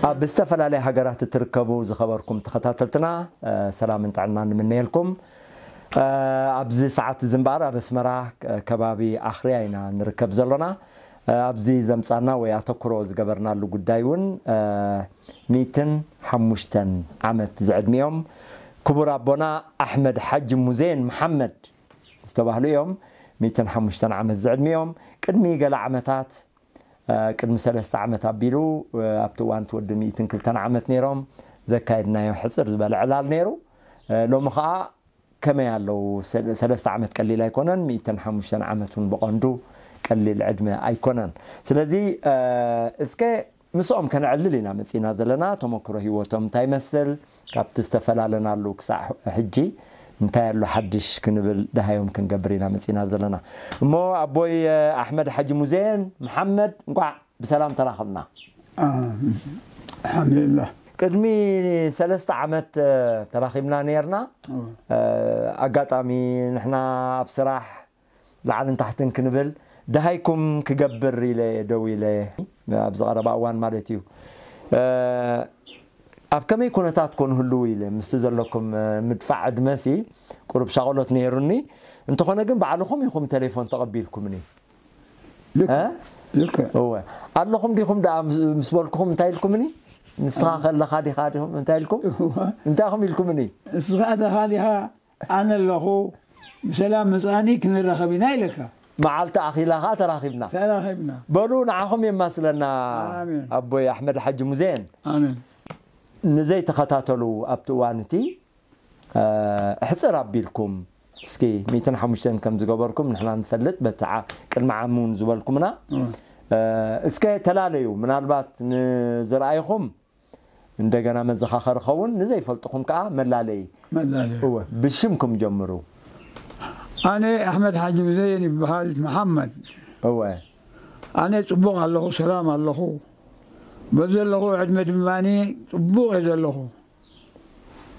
ኣብ ዝተፈላለያ ሃገራት እትርከቡ ዝኸበርኩም ተኸታተልትና፣ እ፣ ሰላምን ጥዕናን ንምነየልኩም። እ፣ ኣብዚ ሰዓት እዚ እምበኣር ኣብ ኣስመራ፣ እ፣ ከባቢ ኣኽርያ ኢና ንርከብ ዘሎና። እ፣ ኣብዚ ዘምጻና ወይ ኣተኩሮ ዝገበርናሉ ጉዳይ እውን፣ እ፣ ሚእትን ሓሙሽተን ዓመት ዝዕድሚኦም ክቡር ኣቦና ኣሕመድ ሓጂ ሙዜን መሓመድ ዝተባህሉ እዮም። ሚእትን ሓሙሽተን ዓመት ዝዕድሚኦም ቅድሚ ገለ ዓመታት፣ እ፣ ቅድሚ ሰለስተ ዓመት ኣቢሉ፣ እ፣ ኣብቲ እዋን እቲ ወዲ ሚእትን ክልተን ዓመት ነይሮም። ዘካየድናዮ ሕጽር ዝበለ ዕላል ነይሩ። እ፣ ሎሚ ኸኣ ከመይ ኣለዉ? ሰለ-፣ ሰለስተ ዓመት ቀሊል ኣይኮነን፣ ሚእትን ሓሙሽተን ዓመት እውን ብቐንዱ ቀሊል ዕድመ ኣይኮነን። ስለዚ፣ እ፣ እስከ ምስኦም ከነዕልል ኢና መጺና ዘለና። ተመክሮ ህይወቶም እንታይ ይመስል? ካብቲ ዝተፈላለናሉ ክሳዕ ሕጂ እንታይ ኣሎ ሓድሽ ክንብል ደሃዮም ክንገብር ኢና መጺና ዘለና። እሞ ኣቦይ፣ እ፣ ኣሕመድ ሓጂ ሙዜን መሓመድ፣ እንቋዕ ብሰላም ተራኸብና። አ፣ ኣልሓምዱሊላህ። ቅድሚ ሰለስተ ዓመት፣ እ፣ ተራኺብና ነይርና። እወ። እ፣ ኣጋጣሚ ንሕና ኣብ ስራሕ ላዕልን ታሕትን ክንብል፣ ደሃይኩም ክገብር ኢለ ደው ኢለ፣ ኣብዚ ቀረባ እዋን ማለት እዩ። እ፣ ኣብ ከመይ ኩነታት ኮን ህልው ኢለ፣ ምስቲ ዘለኩም፣ እ፣ ምድፋዕ ዕድመሲ ቁሩብ ሻቕሎት ነይሩኒ። እንተኾነ ግን ባዕልኹም ኢኹም ቴሌፎን ተቐቢልኩምኒ። ልክዕ፣ እ? ልክዕ። እወ። ኣለኹም ዲኹም ደኣ ምስ፣ ምስ በልኩኹም እንታይ ኢልኩምኒ? ንስኻ ከለኻ ዲኻ ዲኹም እንታይ ኢልኩም? እወ። እንታይ ኢኹም ኢልኩምኒ? ንስኻ ተኻ ዲኻ? ኣነ ኣለኹ፣ ብሰላም ምጽኣኒ ክንራኸብ ኢና ኢለካ። መዓልቲ ኣኺላ ኸኣ ተራኺብና። ተራኺብና። በሉ ንዓኹም የማስለና። ኣሜን። ኣቦይ ኣሕመድ ሓጂ ሙዜን። ኣሜን። ንዘይተኸታተሉ ኣብቲ እዋን እቲ፣ እ፣ ኣሕጽር ኣቢልኩም እስኪ ሚእትን ሓሙሽተን ከም ዝገበርኩም ንሕና ንፈልጥ፣ በቲ ዓ-፣ ቅድሚ ዓሚ እውን ዝበልኩምና። እም። እ፣ እስከ ተላለዩ፣ ምናልባት ንዝረኣይኹም እንደገና መዘኻኸሪ ኸውን፣ ንዘይፈልጥኹም ከኣ መላለዪ። መላለዪ። እወ፣ ብሽምኩም ጀምሩ። ኣነ ኣሕመድ ሓጂ ሙዜን ይበሃል፣ መሓመድ። እወ። ኣነ ጽቡቕ ኣለኹ፣ ሰላም ኣለኹ። በዚ ዘለኹ ዕድመ ድማኒ ጽቡቕ እየ ዘለኹ።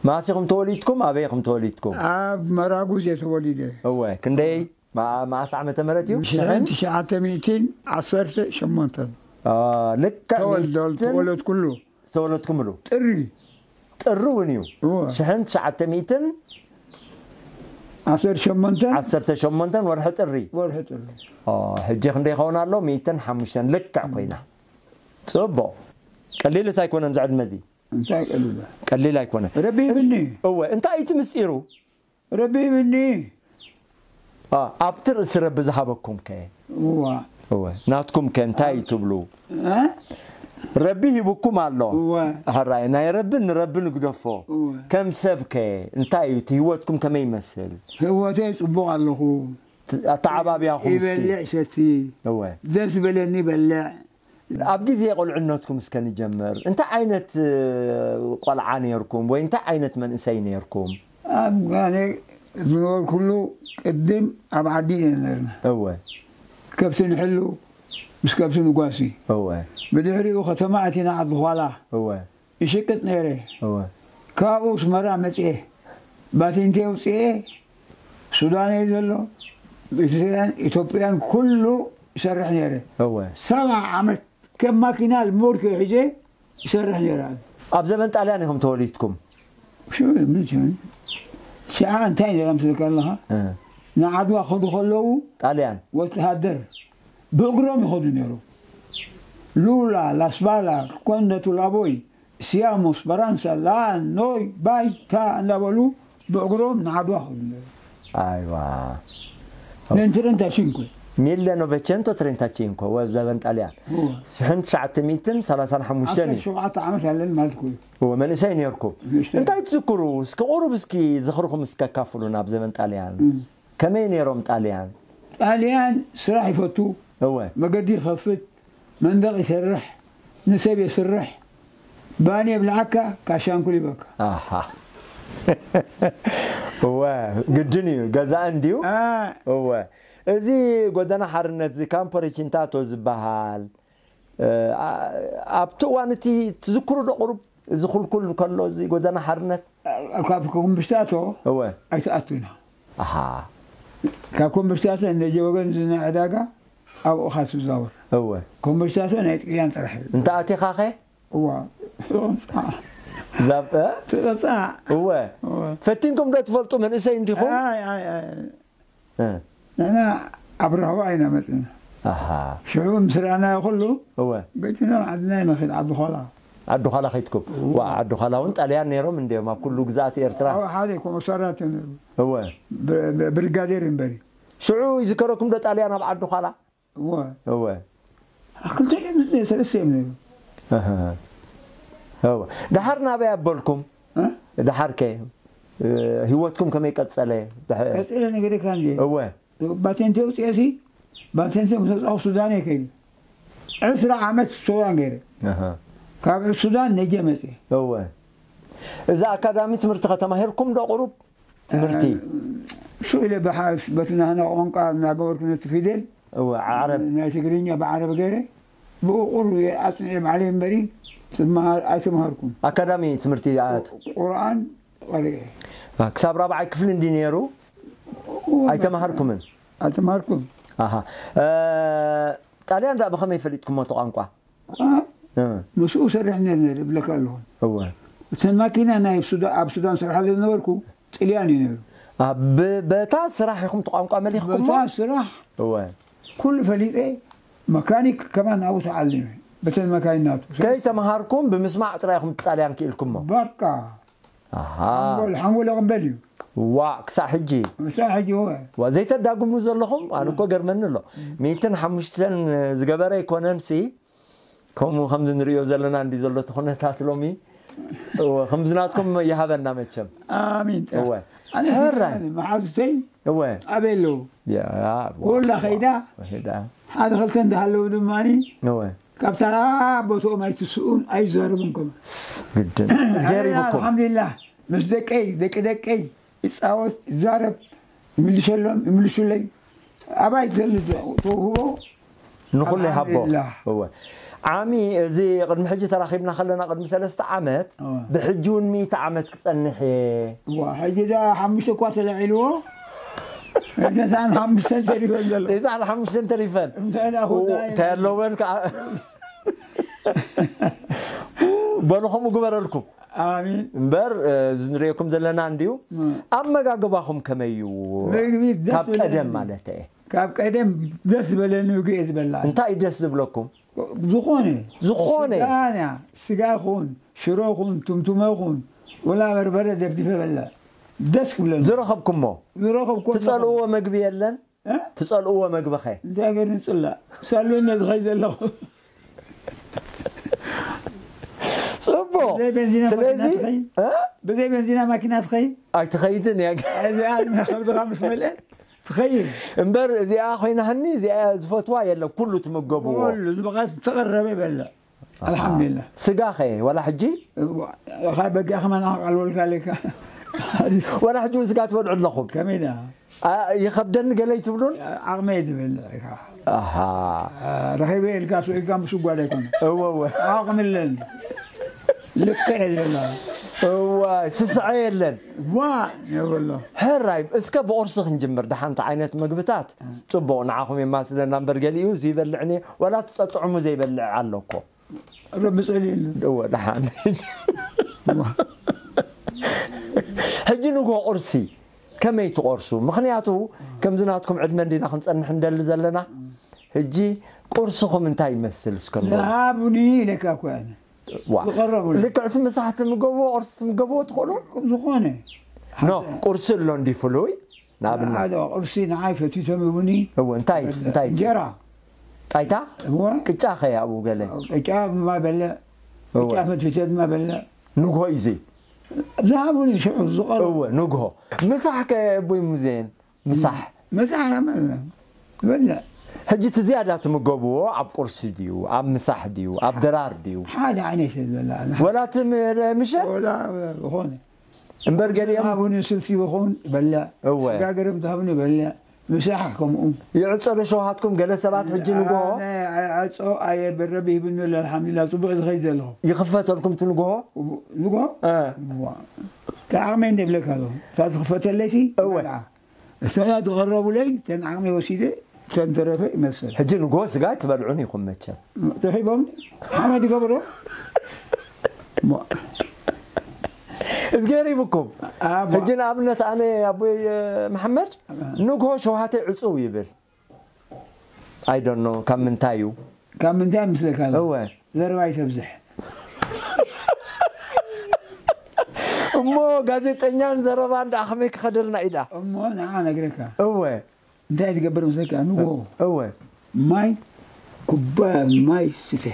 መዓስ ኢኹም ተወሊድኩም? ኣበይ ኢኹም ተወሊድኩም? ኣብ መራጉዝ እየ ተወሊደ። እወ፣ ክንደይ? መ-፣ መዓስ ዓመተ ምህረት እዩ? ሽሕን ትሽዓተ ሚእትን ዓሰርተ ሸሞንተን። አ፣ ልክዕ ተወልደ-፣ ሚእትን ተወለድኩሉ። ዝተወለድኩምሉ? ጥሪ። ጥሪ እውን እዩ። እወ። ሽሕን ትሽዓተ ሚእትን ዓሰርተ ሸሞንተን። ዓሰርተ ሸሞንተን ወርሒ ጥሪ። ወርሒ ጥሪ። ኦ፣ ሕጂ ክንደይ ይኸውን ኣሎ? ሚእትን ሓሙሽተን ልክዕ ኮይና። ጽቡቕ። ቀሊልስ ኣይኮነን እዚ ዕድመ እዚ። እንታይ ቀሊል? ቀሊል ኣይኮነን። ረቢ ሂብኒ። እወ፣ እንታይ እቲ ምስጢሩ? ረቢ ሂብኒ። አ፣ ኣብቲ ርእሲ ረቢ ዝሃበኩም ከ? እዋ። እወ፣ ናትኩም ከ እንታይ ትብሉ? እ? ረቢ ሂብኩም ኣሎ። እወ። ሕራይ፣ ናይ ረቢ ንረቢ ንግደፎ። እወ። ከም ሰብ ከ እንታይ እዩ? እቲ ህይወትኩም ከመይ ይመስል? ህይወተይ ጽቡቕ ኣለኹ። ት-፣ ኣተዓባብያኹም እስኪ። ይበልዕ ይሰቲ። እወ። ደስ ዝበለኒ ይበልዕ። ኣብ ግዜ ቁልዕነትኩም እስከ ንጀምር። እንታይ ዓይነት፣ እ፣ ቆልዓ ነይርኩም ወይ እንታይ ዓይነት መንእሰይ ነይርኩም? ኣብ ኣነ ዝነበርኩሉ ቅድም ኣብ ዓዲ ኢና ነርና። እወ። ከብቲ ንሕሉ፣ ምስ ከብቲ ንጓሲ። እወ። ብድሕሪኡ ከተማ ኣቲና ዓዲ ዃላ። እወ። ይሽቅጥ ነይረ። እወ። ካብኡ ኣስመራ መጽኤ። ባቲንቴ ውጽኤ ሱዳን እዩ ዘሎ። ኢትዮጵያን፣ ኢትዮጵያን ኩሉ ይሰርሕ ነይረ። እወ። ሰብዓ ዓመት ከም ማኪና ልሞድከ ሒዘ ይሰርሕ ነይረ። ኣብ ዘመን ጣልያን ኢኹም ተወሊድኩም? ሽዑ ምን ሲሆን? ሽዓ እንታይ ነይራ ምስልካ ኣለኻ? እ። ንዓድዋ ከዱ ከለዉ ጣልያን? ወተሃደር ብእግሮም ይኸዱ ነይሩ። ሉላ፣ ላስባላ፣ ኮንደ ቱላቦይ፣ ሲያሞ፣ ስፐራንሳ፣ ላ፣ ኖይ፣ ባይ፣ ታ እንዳበሉ ብእግሮም ንዓድዋ ከዱ ነይሩ። ኣይዋ። ምን ትርንታ ሺንኩ። ሚለ ኖቨቸንቶ ትርንታ ሺንኩ፣ ወ ዘበን ጣልያን። እወ። ሽሕን ትሽዓተ ሚእትን ሰላሳን ሓሙሽተን ዓሰርተ ሸውዓተ ዓመት ኣለኒ ማለት እኮ እዩ። እወ፣ መንእሰይ ነይርኩም። ንእሽተይ። እንታይ ትዝክሩ? እስከ ቁሩብ እስኪ ዝኽርኹም እስከ ካፍሉና ኣብ ዘበን ጣልያን። እም። ከመይ ነይሮም ጣልያን? ጣልያን ስራሕ ይፈቱ። እወ። መገዲ ይኸፍት፣ መንደቕ ይሰርሕ፣ ንሰብ የስርሕ፣ ባኒ የብልዓካ፣ ካሻንኩል ይበካ። ኣሃ። እወ፣ ግድን እዩ። ገዛእ እንድዩ? አ። እወ። እዚ ጎደና ሓርነት፣ እዚ ካምፖ ሪቺንታቶ ዝበሃል፣ እ፣ ኣ-፣ ኣብቲ እዋን እቲ ትዝክሩ ዶ ቁሩብ? እዚ ኩልኩል ከሎ፣ እዚ ጎደና ሓርነት? ካብ ኮምብሽታቶ እወ። ኣይትኣቱና። ኣሃ። ካብ ኮምብሽታቶ እንደ ጀወገን ዝና ዕዳጋ ኣብኡ ኻ ትዛወር። እወ። ኮምብሽታቶ ናይ ጥልያን ጥራሕ እዩ። እንተ ኣቲኻኸ? እዋ። ትቐጻዕ። ዛብ-፣ እ? ትቐጻዕ። እወ። እወ። ፈቲንኩም ዶ ትፈልጡ? መንእሰይ እንዲኹም? ኣይ፣ ኣይ፣ ኣይ። እ። ንሕና ኣብ ራህዋ ኢና መጺና። ኣሃ። ሽዑ ምስ ረኣናዮ ኩሉ፣ እወ። ገዲፍና ዓድና ኢና ንኸይድ፣ ዓዲ ዃላ። ዓዲ ዃላ ከይድኩም? እወ። ዋ፣ ዓዲ ዃላ እውን ጣልያን ነይሮም እንድዮም ኣብ ኩሉ ግዝኣት ኤርትራ? እወ፣ ሓደ ኮመሳርያት እዮም ነይሩ። እወ። ብ-፣ ብ-፣ ብሪጋዴር እምበሪ። ሽዑ ይዝከረኩም ዶ ጣልያን ኣብ ዓዲ ዃላ? እወ። እወ። ክልተ እዮም፣ ሰለስተ እዮም ነይሩ። ኣሃ። እወ። ደሓር ናበይ ኣበልኩም? እ? ደሓር ከ፣ እ፣ ህይወትኩም ከመይ ቀጸለ? ደሕ-፣ ቀጺለ ነገረካ እንዴ? እወ። ባቴንቴ ውጽኤ ሲ፣ ባቴንቴ ምስ ወጻኹ ሱዳን እየ ከይደ። ዕስራ ዓመት ሱዳን ገይረ። ኣሃ። ካብ ሱዳን ነጀ መጽኤ። እወ። እዚ ኣካዳሚ ትምህርቲ ከተማሂርኩም ዶ ቁሩብ? ትምህርቲ? እ፣ ሱ ኢለ ብሓ-፣ በቲ ናህና ቋንቋ እናገበርኩ ነቲ ፊደል፣ እወ፣ ዓረብ። ናይ ትግርኛ ብዓረብ ገይረ፣ ብኡ ቁሩብ ኣጽኒዐ ባዕለይ እምበሪ፣ ትመሃር-፣ ኣይተምሃርኩን። ኣካዳሚ ትምህርቲ ኣት-፣ ቁርኣን ቀሪኤ። አ፣ ክሳብ ራብዓይ ክፍሊ እንዲ ነይሩ? እወ፣ ኣይተምሃርኩምን? ኣይተምሃርኩን። ኣሃ። እ፣ ጣልያን ደኣ ብኸመይ ፈሊጥኩሞ እቲ ቋንቋ? እ? እ። ምስኡ ሰሪሐ ነይረ፣ ነይረ፣ እብለካ ኣለኹ። እወ። እተን ማኪና ናይ ሱዳ-፣ ኣብ ሱዳን ስርሓ ዝነበርኩ ጥልያን እዩ ነይሩ። ኣ፣ ብ-፣ በታ ስራሕ ኢኹም እቲ ቋንቋ መሊኽኩሞ? በታ ስራሕ እወ። ኩሉ ፈሊጠ፣ መካኒክ ከማን ኣብኡ ተዓሊመ። በተን መካይን ናቱ። ከይተምሃርኩም ብምስማዕ ጥራይ ኢኹም ጣልያን ክኢልኩሞ? በቃ። ኣሃ። ሓንጎል፣ ሓንጎል ይቕበል እዩ። ዋእ፣ ክሳዕ ሕጂ? ክሳዕ ሕጂ፣ እወ። ዋ፣ ዘይተዳግሙ ዘለኹም? ኣነ እኮ ገርመኒ ኣሎ። ሚእትን ሓሙሽተን ዝገበረ ኣይኮነንሲ፣ ከምኡ ከምዚ ንርእዮ ዘለና እንዲ ዘሎ እቲ ኩነታት ሎሚ፣ እወ፣ ከምዚ ናትኩም ይሃበና መቸም። ኣሚን። እወ። ኣነ ሕራይ። መሓዙተይ እወ። ኣበይ ኣለዉ? ያ፣ ኩላ ዋ፣ ከይዳ። ከይዳ። ሓደ ክልተ እንዳሃለዉ ድማኒ እወ። ካብታ ቦትኦም ኣይትስኡን፣ ኣይዛረቡን ከማ። ግድን። እዝግሄር ኣነ ይብኩም። ኣልሓምዱሊላህ፣ ምስ ደቀይ፣ ደቂ ደቀይ፣ ይጻወት፣ ይዛረብ፣ ይምልሸሎም፣ ይምልሹለይ። ኣባይ ዘሎ ተውህቦ ንኹሉ ይሃቦ። ኣልሓምዱሊላህ። እወ። ዓሚ፣ እዚ ቅድሚ ሕጂ ተራኺብና ከለና ቅድሚ ሰለስተ ዓመት፣ እወ። ብሕጂ እውን ሚእቲ ዓመት ክጸንሕ እየ። እዋ፣ ሕጂ ደኣ ሓሙሽተ እኳ ተለዒልዎ፣ ተስዓን ሓሙሽተን ተሪፈን ዘሎ። ተስዓን ሓሙሽተን ተሪፈን። እንታይ ደኣ ኡ፣ ክወዳ እንታይ ኣለወን ከኣ? በሉ፣ ከምኡ ግበረልኩም። ኣሚን። እምበር፣ እ፣ እዚ ንርእየኩም ዘለና እንድዩ። እ። ኣመጋግባኹም ከመይ እዩ? ምግቢ ደስ ካብ ዝብለኒ። ቀደም ማለት እየ። ካብ ቀደም ደስ ዝበለኒ ምግቢ እየ ዝበላ። እንታይ እዩ ደስ ዝብለኩም? ዝኾነ። ዝኾነ? ስጋ፣ ስጋ ይኹን፣ ሽሮ ይኹን፣ ቱምቱመ ይኹን፣ ወላ በርበረ ደብዲፈ በላ። ደስ ክብለኒ። ዝረኸብኩሞ? ዝረኸብኩሞ። ትጸልእዎ መግቢ የለን? እ? ትጸልእዎ መግቢ ኸ? እንታይ ገይሩ ንጽላእ? ሳልበኒ ዝኸይ ዘለኹ። ጽቡቕ። ብዘይ ቤንዚና ስለዚ፣ ማኪና ትኸይድ? እ? ብዘይ ቤንዚና ማኪና ትኸይድ? ኣይትኸይድን እያ። እዚኣ ከምዚ ምስ መልአ ትኸይድ። እምበር እዚኣ ኮይናህኒ፣ እዚኣ ዝፈትዋ የለን፣ ኩሉ ትምገብዎ። ኩሉ፣ እዚ በቃ ዝተቐረበ ይበልዕ። ኣሃ። ኣልሓምዱሊላህ። ስጋ ኸ፣ ዋላ ሕጂ? እዋ፣ ኻብ በጊዕ ከማን ኣቃልወልካ ኣለካ። ዋላ ሕጂ እውን ስጋ ትበልዑ ኣለኹም? ከመይ ደኣ? ኣ፣ ይኸብደኒ ገለ ኣይትብሉን? ዓቕመይ ዝብል ኢኻ። ኣሃ። አ፣ ረኺበ ኢልካ ስቕ ኢልካ ምስጓድ ኣይኮነን። እወ፣ እወ። ዓቕሚ ኣለኒ። ልክዕ የለና። እዋይ፣ ስስዐ የለን። ዋ፣ የብሎ። ሕራይ፣ እስከ ብቑርሲ ክንጅምር፣ ደሓን እንታይ ዓይነት ምግብታት? ጽቡቕ፣ ንዓኹም የማስለና እምበር ገሊኡ ዘይበልዕ እኔ፣ ዋላ ትጠጥዕሙ ዘይበልዕ ኣሎ እኮ። ረቢ ጸልየሉ። እወ፣ ደሓን። እዋ። ሕጂ ንግሆ ቁርሲ ከመይ ትቆርሱ? ምኽንያቱ ከምዚ ናትኩም ዕድመ እንዲና ክንጸንሕ እንደሊ ዘለና። ሕጂ ቁርስኹም እንታይ ይመስል እስከ ንገሩ? ዝሃቡኒ ኢለካ እኮ ኣነ። ዋ። ዝቐረቡኒ። ልክዕ እቲ ምሳሕ ትምገብዎ፣ ቁርሲ ትምገብዎ ትኽእሉ? ዝኾነ። ኖ፣ ሓደ ቁርሲ ኣሎ እንዲ ፍሉይ? ንኣብነት። ሓደ ቁርሲ ንዓይ ፈቲቶም ይቡኒ። እወ፣ እንታይ፣ እንታይ? እንጀራ። ጣይታ? እወ። ቅጫ ኸ ኣብኡ ገለ? ቅጫ ድማ በልዕ። እወ። ቅጫ ፈትፊተ ድማ በልዕ። ንግሆ እዩ እዚ? ዝሃቡኒ ሽዑ ዝቐርቡ። እወ፣ ንግሆ። ምሳሕ ከ ኣቦይ ሙዜን? ምሳሕ? ምሳሕ እያ ማለት ነው። በልዕ። ሕጂ እቲ ዝያዳ ትምገብዎ ኣብ ቁርሲ ድዩ? ኣብ ምሳሕ ድዩ? ኣብ ድራር ድዩ? ሓደ ዓይነት እየ ዝበልዕ ኣነ። ወላ እቲ ም-፣ ምሸት? ወላ ዝኾነ። እምበር ገሊኦም ዝሃቡኒ ስልሲ ይኹን በልዕ። እወ። ስጋ ገረም ዝሃቡኒ በልዕ። ምሳሕ ከምኡ። ይዕጸ ዶ ሸውሃትኩም ገለ ሰባት ሕጂ ንግሆ? ኣነ ኣይዓጾ ኣየ በረቢ ሂብኒ ኣሎ፣ ኣልሓምዱሊላህ፣ ጽቡቕ ዝኸይድ ዘለኹ። ይኽፈተልኩም እቲ ንግሆ? ንግሆ? እ። እዋ። እቲ ዓቕመይ እንደ ይብለካ ኣለኹ። እታ ዝኽፈተለይቲ እወ። በልዓ። እተን ዝቐረቡለይ፣ እተን ዓቕመይ ወሲደ፣ እተን ተረፈ ይመሰል። ሕጂ ንግሆ ስጋ ኣይትበልዑን ኢኹም መቸም። ተኺቦም ሓመድ ይገብሮ። እዝጌር ይብኩም። ሕጂ ንኣብነት ኣነ ኣቦይ መሓመድ ንግሆ ሸውሃተይ ዕፁው ይብል። I don't know ካብ ምንታይ እዩ? ካብ ምንታይ ምስለካ? እወ። ዘረባ ይተብዝሕ። እሞ ጋዜጠኛን ዘረባን ደኣ ከመይ ክኸደልና ኢዳ? እሞ ንዓ ነግረካ። እወ። እንታይ ትገብር ምስለካ? ንግሆ እወ። ማይ ኩባ ማይ ስተ።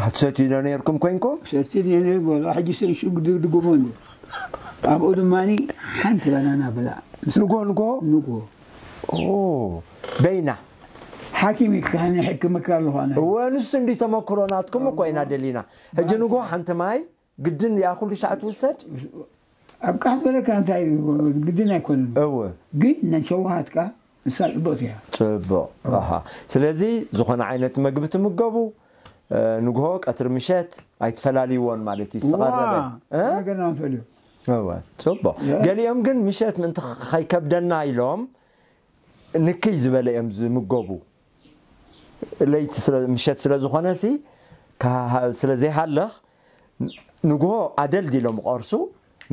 ኣትሰትዩ ዶ ነርኩም ኮይንኩም? ሰቲ ነርጎ ሕጂ ሰንሹ ድጎሞ እንዶ። ኣብኡ ድማ ሓንቲ ባናና ብላ። ንግሆ ንግሆ? ንግሆ። ኦ፣ በይና። ሓኪም ይካነ ሕክምካ ኣለኹ ኣነ። እወ፣ ንሱ እንዲ ተመክሮ ናትኩም እኮ ኢና ደሊና። ሕጂ ንግሆ ሓንቲ ማይ ግድን እያ ኩሉ ሻዕ ትውሰድ? ኣብ ቃሕ በለካ እንታይ ግድን ኣይኮነን። እወ። ግን ነሸውሃትካ ንሳ ጽቡቕቲ እያ። ጽቡቕ። ኣሃ። ስለዚ ዝኾነ ዓይነት መግቢ ትምገቡ፣ እ፣ ንግሆ፣ ቀትሪ፣ ምሸት ኣይትፈላልይዎን ማለት እዩ። ዝተቐረበ። ዋ፣ እ? ነገርና ንፈልዮ። እወ፣ ጽቡቕ። እ? ገሊኦም ግን ምሸት ምእንቲ ከይከብደና ኢሎም ንክይ ዝበለ እዮም ዝምገቡ። ለይቲ ስለ፣ ምሸት ስለ ዝኾነ ሲ፣ ከሃ-፣ ስለ ዘይሃልኽ፣ ንግሆ ኣደልዲሎም ቐርሱ፣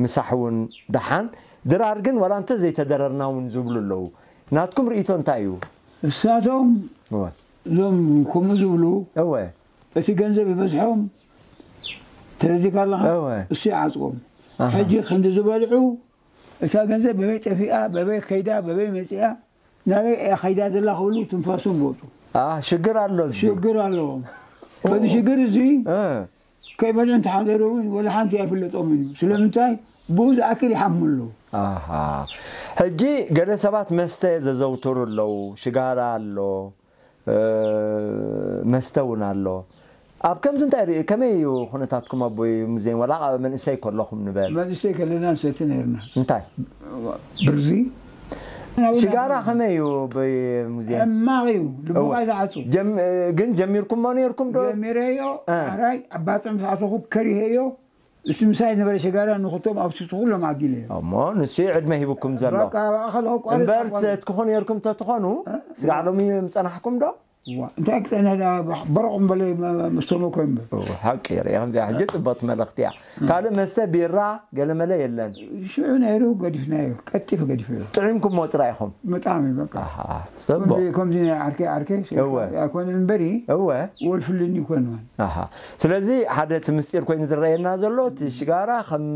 ምሳሕ እውን ደሓን። ድራር ግን ዋላ እንተ ዘይተደረርና እውን ዝብሉ ኣለዉ። ናትኩም ርእይቶ እንታይ እዩ? እሳቶም እወ። እዞም ከምኡ ዝብሉ እወ። እቲ ገንዘብ ይበዝሖም፣ ተረዲካ ኣለኻ? እወ። እሱ ይዓጽዎም። ኣሃ። ሕጂ ክንዲ ዝበልዑ፣ እታ ገንዘብ በበይ ጠፊኣ፣ በበይ ከይዳ፣ በበይ መጺኣ፣ ናበይ እያ ከይዳ ዘላ ክብሉ ትንፋሶም ወጹ። ኣ፣ ሽግር ኣሎ ኣብዚ። ሽግር ኣለዎም። በዚ ሽግር እዚ እ። ከይበልዑ እንተሓደሩ እውን ወላ ሓንቲ ኣይፍለጦምን እዩ። ስለምንታይ? ብኡ ዝኣክል ይሓሙ ኣለዉ። ኣሃ። ሕጂ ገለ ሰባት መስተ ዘዘውትሩ ኣለዉ፣ ሽጋራ ኣሎ፣ እ፣ መስተ እውን ኣሎ። ኣብ ከምዚ እንታይ ርኢ-፣ ከመይ እዩ ኩነታትኩም ኣቦይ ሙዜን? ዋላ ኣብ መንእሰይ ከለኹም ንበል። መንእሰይ ከለና ንሰቲ ነርና። እንታይ? ብርዚ። ሽጋራ ከመይ እዩ ኣቦይ ሙዜን? ሕማቕ እዩ። ልብኻ እወ። ዝዓጹ። ጀም-፣ ግን ጀሚርኩሞ ነርኩም ዶ? ጀሚረዮ፣ እ። ኣራይ፣ ኣብ ባጽዕ ምስ ኣተኹ ከሪሀዮ፣ እሱ ምሳይ ነበረ ሽጋራ ንኽልቶም ኣብ ስሱ ኩሎም ዓዲለዮ። እሞ ንሱ እዩ ዕድመ ሂብኩም ዘሎ። በቃ፣ ብኣኻ ለኸቋርጥ እምበር ኣቋርጥ። ትሰትኩኹ ነርኩም ተትኾኑ፣ እ? ስጋዕ ሎሚ ምጸናሕኩም ዶ? ዋ፣ እንታይ ክጸንሕ ደኣ፣ በረቑ እምበለ መ-፣ መ-፣ መስተሞ ኮ እምበር። ኦ፣ ሓቂ፣ ርኤ ከምዚኣ ሕጂ ጽብቕቲ መልእኽቲ እያ። ካልእ መስተ ቢራ ገለመለ የለን። ሽዑ ነይሩ፣ ገዲፍናዮ፣ ቀልጢፈ ገዲፈዮ። ጥዒምኩሞ ጥራይ ኢኹም? ብጣዕሚ፣ በቃ። ኣሃ፣ ጽቡቕ። ከምዚ፣ ከምዚ ናይ ዓርከይ፣ ዓርከይ፣ እወ። ኣይኮነን እምበሪ፣ እወ። ወልፍልኒ ይኮን። ኣሃ። ስለዚ ሓደ እቲ ምስጢር ኮይኑ ዝረኣየና ዘሎ፣ እቲ ሽጋራ ከም፣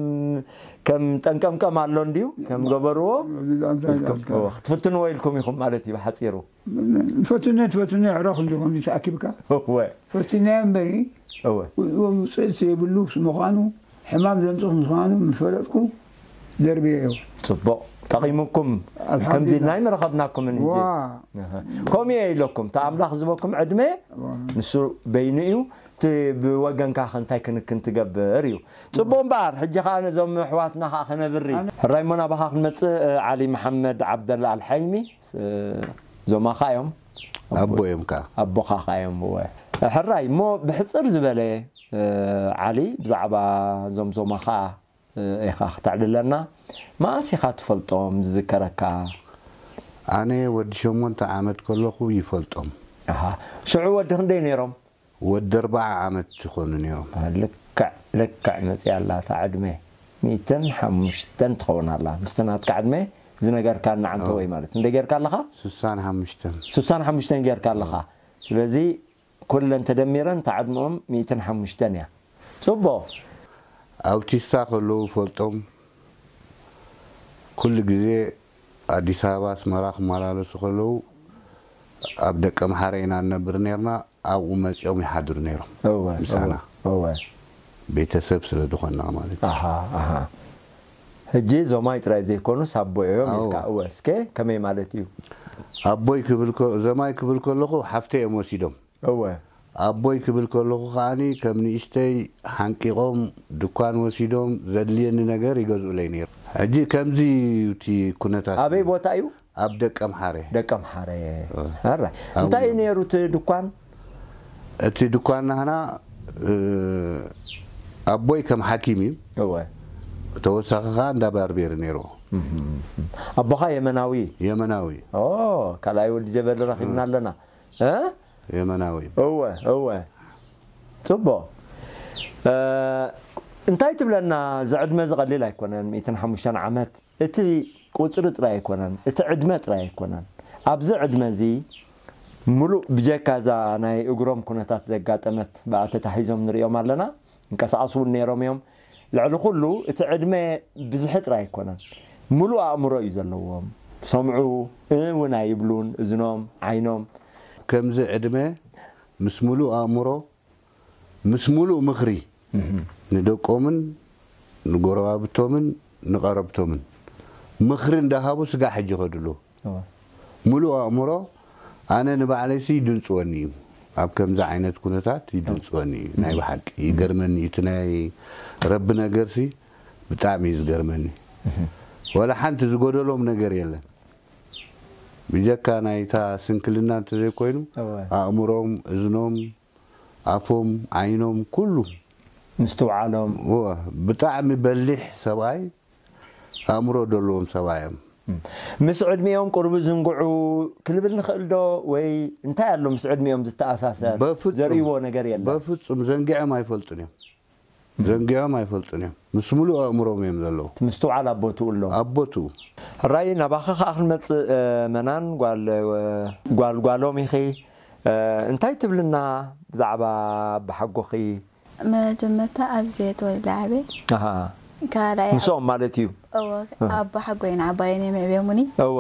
ከም ጠንቀምቀም ኣሎ እንድዩ፣ ከም ገበርዎ። ኣንታ ኢልኩም፣ ኣንታ። እወ፣ ክትፍትንዎ ኢልኩም ኢኹም ማለት እዩ፣ ብሓጺሩ። ትፈትነ፣ ትፈትነ፣ ዕረኽ እንዲ ከምዚ ተኣኪብካ። እወ። ፈቲናዮ እምበሪ፣ እወ። ውፅእት ዘይብሉ ምዃኑ፣ ሕማም ዘምፅእ ምዃኑ ምፈለጥኩ፣ ደርብየዮ። ጽቡቕ። ጠቒሙኩም፣ ኣልሓምዱሊላህ። ከምዚ ናይ መረኸብናኩም እንጂ። ዋ። ኣሃ። ከምኡ እየ ኢለኩም፣ እቲ ኣምላኽ ዝበኩም ዕድመ፣ ዋ። ንሱ በይኑ እዩ፣ እቲ ብወገንካ ከ እንታይ ክንክን ትገብር እዩ። ጽቡቕ እምበኣር፣ ሕጂ ኸኣ ነዞም ኣሕዋትና ኸኣ ከነብሪ። ኣነ ሕራይ እሞ ናባኻ ክንመጽእ፣ ዓሊ መሓመድ ዓብደላ ኣልሓይሚ፣ ስ-፣ ዞማኻ እዮም። ኣቦ እዮም ከኣ። ኣቦኻ ከኣ እዮም፣ እወ። ሕራይ፣ እሞ ብሕጽር ዝበለ፣ እ፣ ዓሊ፣ ብዛዕባ እዞም ዞማኻ፣ እ፣ ኢኻ ክተዕልለና። መኣስ ኢኻ ትፈልጦም፣ ዝዝከረካ? ኣነ ወዲ ሸሞንተ ዓመት ከለኹ ይፈልጦም። ኣሃ። ሽዑ ወዲ ክንደይ ነይሮም? ወዲ ኣርብዓ ዓመት ይኾኑ ነይሮም። አ፣ ልክዕ፣ ልክዕ መጺኣ ኣላ እታ ዕድመ። ሚእትን ሓሙሽተን ትኸውን ኣላ። ምስቲ ናትካ ዕድመ ዝነገርካና ዓንተወይ ማለት። ክንደይ ጌርካ ኣለኻ? ስሳን ሓሙሽተን። ስሳን ሓሙሽተን ጌርካ ኣለኻ። ስለዚ ኩለን ተደሚረን እታ ዕድመኦም ሚእትን ሓሙሽተን እያ። ጽቡቕ። ኣውቲስታ ከለዉ ፈልጦም፣ ኩሉ ግዜ ኣዲስ ኣበባ፣ ኣስመራ ክመላለሱ ከለዉ፣ ኣብ ደቀምሓረ ኢና ንነብር ነርና፣ ኣብኡ መጺኦም ይሓድሩ ነይሮም። እወ፣ ምሳና። እወ፣ እወ። ቤተሰብ ስለ ዝኾንና ማለት እዩ። ኣሃ፣ ኣሃ። ሕጂ ዞማይ ጥራይ ዘይኮኑስ ኣቦይ እዮም ኣዎ። ኢልካ። እወ፣ እስከ ከመይ ማለት እዩ? ኣቦይ ክብል ከ-፣ ዞማይ ክብል ከለኹ ሓፍተይ እዮም ወሲዶም። እወ። ኣቦይ ክብል ከለኹ ከዓኒ ከም ንእሽተይ ሓንቂቖም ድኳን ወሲዶም ዘድልየኒ ነገር ይገዝኡለይ ነይሩ። ሕጂ ከምዚ እዩ እቲ ኩነታት። ኣበይ ቦታ እዩ? ኣብ ደቀምሓረ። ደቀምሓረ። እ። ኣራይ። ኣብ እንታይ እዩ ነይሩ እቲ ድኳን? እቲ ድኳን ናህና፣ እ፣ ኣቦይ ከም ሓኪም እዩ። እወ። ተወሳኺ ከኣ እንዳ ባርቤር ነይርዎ። እም። ኣቦኻ የመናዊ? የመናዊ። ኦ፣ ካልኣይ ወዲ ጀበሊ ረኺብና እ። ኣለና። እ? የመናዊ። እወ፣ እወ። ጽቡቕ። እ፣ እንታይ ትብለና? እዚ ዕድመ እዚ ቀሊል ኣይኮነን። ሚእትን ሓሙሽተን ዓመት፣ እቲ ቁጽሪ ጥራይ ኣይኮነን፣ እቲ ዕድመ ጥራይ ኣይኮነን። ኣብዚ ዕድመ እዚ፣ ምሉእ ብጀካ እዛ ናይ እግሮም ኩነታት ዘጋጠመት ብኣ ተታሒዞም ንሪኦም ኣለና። እንቀሳቐሱ እውን ነይሮም እዮም። ልዕሊ ኩሉ እቲ ዕድመ ብዝሒ ጥራይ ኣይኮነን፣ ምሉእ ኣእምሮ እዩ ዘለዎም። ሰምዑ እውን ኣይብሉን፣ እዝኖም፣ ዓይኖም። ከምዚ ዕድመ ምስ ምሉእ ኣእምሮ፣ ምስ ምሉእ ምኽሪ፣ ንደቆምን ንጎረባብቶምን ንቐረብቶምን ምኽሪ እንዳሃቡ ስጋዕ ሕጂ ይኸዱ ኣለዉ። ምሉእ ኣእምሮ፣ ኣነ ንባዕለይሲ ይድንፅወኒ እዩ። ኣብ ከምዚ ዓይነት ኩነታት ይድንፅወኒ እዩ። ናይ ብሓቂ ይገርመኒ እዩ። እቲ ናይ ረቢ ነገርሲ ብጣዕሚ እዩ ዝገርመኒ። ወላ ሓንቲ ዝጎደሎም ነገር የለን። ብጀካ ናይታ ስንክልና እንተዘይኮይኑ፣ ኣእምሮም፣ እዝኖም፣ ኣፎም፣ ዓይኖም፣ ኩሉ ምስትውዓሎም። እወ፣ ብጣዕሚ በሊሕ ሰብኣይ፣ ኣእምሮ ዘለዎም ሰብኣይ እዮም። ምስ ዕድሚኦም ቁሩብ ዝንግዑ ክንብል ንኽእል ዶ? ወይ እንታይ ኣሎ ምስ ዕድሚኦም ዝተኣሳሰር በፍጹም። ዘርእይዎ ነገር የለን? በፍጹም ዘንጊዖም ኣይፈልጡን እዮም። ዘንጊዖም ኣይፈልጡን እዮም። ምስ ምሉእ ኣእምሮም እዮም ዘለዉ። እቲ ምስትውዓል ኣብ ቦትኡ ኣሎ። ኣብ ቦትኡ። ሕራይ ናባኻ ኸኣ ክንመጽእ፣ እ፣ መናን ጓል፣ እ፣ ጓል ጓሎም ኢኺ። እ፣ እንታይ ትብልና ብዛዕባ ኣባሓጎኺ? መጀመርታ ኣብዚ እየ ተወሊደ ዓብየ። ኣሃ። ካልኣይ ኣብ- ምስኦም ማለት እዩ? እወ፣ ኣሃ። ኣቦሓጎይን ዓባየን እዮም የዕብዮሙኒ። እወ።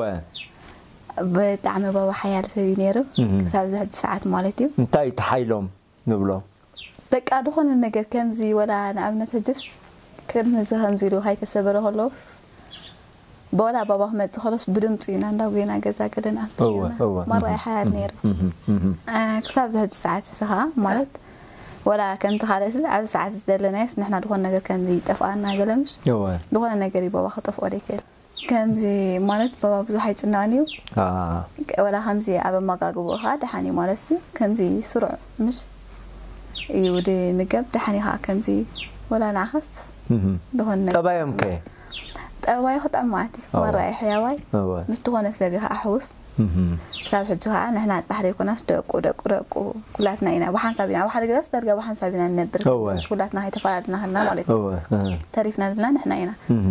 ብጣዕሚ ባባ ሓያል ሰብ እዩ ነይሩ። እህ። ክሳብ እዚ ሕጂ ሰዓት ማለት እዩ። እንታይ እቲ ሓይሎም ንብሎ? በቃ ዝኾነ ነገር ከምዚ ወላ ንኣብነት ሕጅስ ከምዚ ከምዚ ኢሉ ከይተሰበረ ከሎ ወላ ባባ ክመጽእ ከሎስ ብድምጹ ኢና እንዳ ጎይና ገዛ ገለ ንኣቱ እወ፣ ነይርና። እወ። ማራ እዩ ሓያል ነይሩ። እህ፣ እህ። እ፣ ክሳብ እዚ ሕጂ ሰዓት እዚ ኸኣ ማለት ወላ ከምቲ ካልእ ኣብዚ ሰዓት እዚ ዘለናዮስ ንሕና ዝኾነ ነገር ከምዚ ይጠፍኣና ገለ ምሽ እወ። ዝኾነ ነገር እዩ ባባ ክጠፍኦ ዘይክእል። ከምዚ ማለት ባባ ብዙሕ ኣይጭነቕን እዩ። አ። ወላ ከምዚ ኣብ ኣመጋግብኡ ኸኣ ደሓን እዩ ማለት እዩ። ከምዚ ስሩዕ ምሽ እዩ ድምገብ ደሓን እዩ ኸኣ ከምዚ ወላ ንዓኻስ እህ። ዝኾነ ነገር ጠባዮም ከ? ጠባዩ ክጥዕም ማለት እዩ። እወ። ማራ እዩ ሕያዋይ። እወ። ምስ ዝኾነ ሰብ እዩ ኸዓ ሕዉስ። እህ። ክሳብ ሕጂ ኸዓ ንሕና ጥራሕ ዘይኮናስ ደቁ፣ ደቁ፣ ደቁ ኩላትና ኢና። ብሓንሳብ ኢና። ኣብ ሓደ ገዛስ ዳርጋ ብሓንሳብ ኢና ንነብር። እወ። ኩላትና ከይተፈላለና ከለና ማለት እዩ። እወ። እህ። ተሪፍና ዘለና ንሕና ኢና። እህ።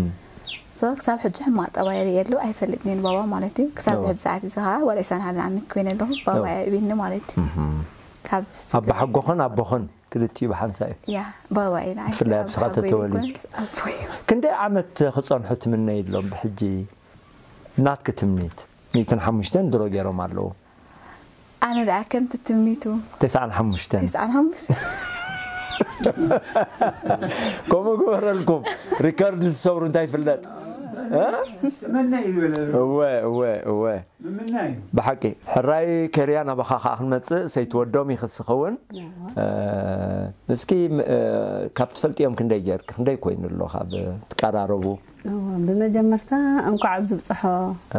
ሶ ክሳብ ሕጂ ሕማቕ ጠባይ ርእየሉ ኣይፈልጥን እየ ንባባ ማለት እዩ። ክሳብ እወ። ሕጂ ሰዓት እዚ ኸዓ ዋላ ዕስራን ሓደን ዓመት ኮይነ ኣለኹ። ባባ እወ። የዕብየኒ ማለት እዩ። እህ። ካብ ኣባሓጎኽን ኣቦኽን ክልቲኡ ብሓንሳእ እዩ። ያ፣ ባባ እዩ ንዓይ። ብፍላይ ኣብ ንስኻ ኣቦይ ተተወሊድኪ። ዘይኮነስ ኣቦይ እዩ። ክንደይ ዓመት ክጸንሑ ትምነይሎም ብሕጂ? ናትኪ ትምኒት? ሚእትን ሓሙሽተን ድሮ ገይሮም ኣለዉ። ኣነ ደኣ ከምቲ ትምኒቱ። ተስዓን ሓሙሽተን። ተስዓን ሓሙሽተ። ከምኡ ግበረልኩም። ሪከርድ ዝሰብሩ እንታይ ይፍለጥ? እ? ትመነ ይበለ። እወ፣ እወ፣ እወ። ምምናይ እዩ። ብሓቂ። ሕራይ ከርያ ናባኻ ከኣ ክንመጽእ፣ ሰይትወዶም እዩ ክስኸውን። እወ። እ፣ እስኪ፣ ም-፣ እ፣ ካብ ትፈልጥዮም ክንደይ ጌርክ? ክንደይ ኮይኑ ኣሎ ካብ ትቀራረቡ? እወ፣ ብመጀመርታ እንኳዕ ኣብዚ ብጽሖ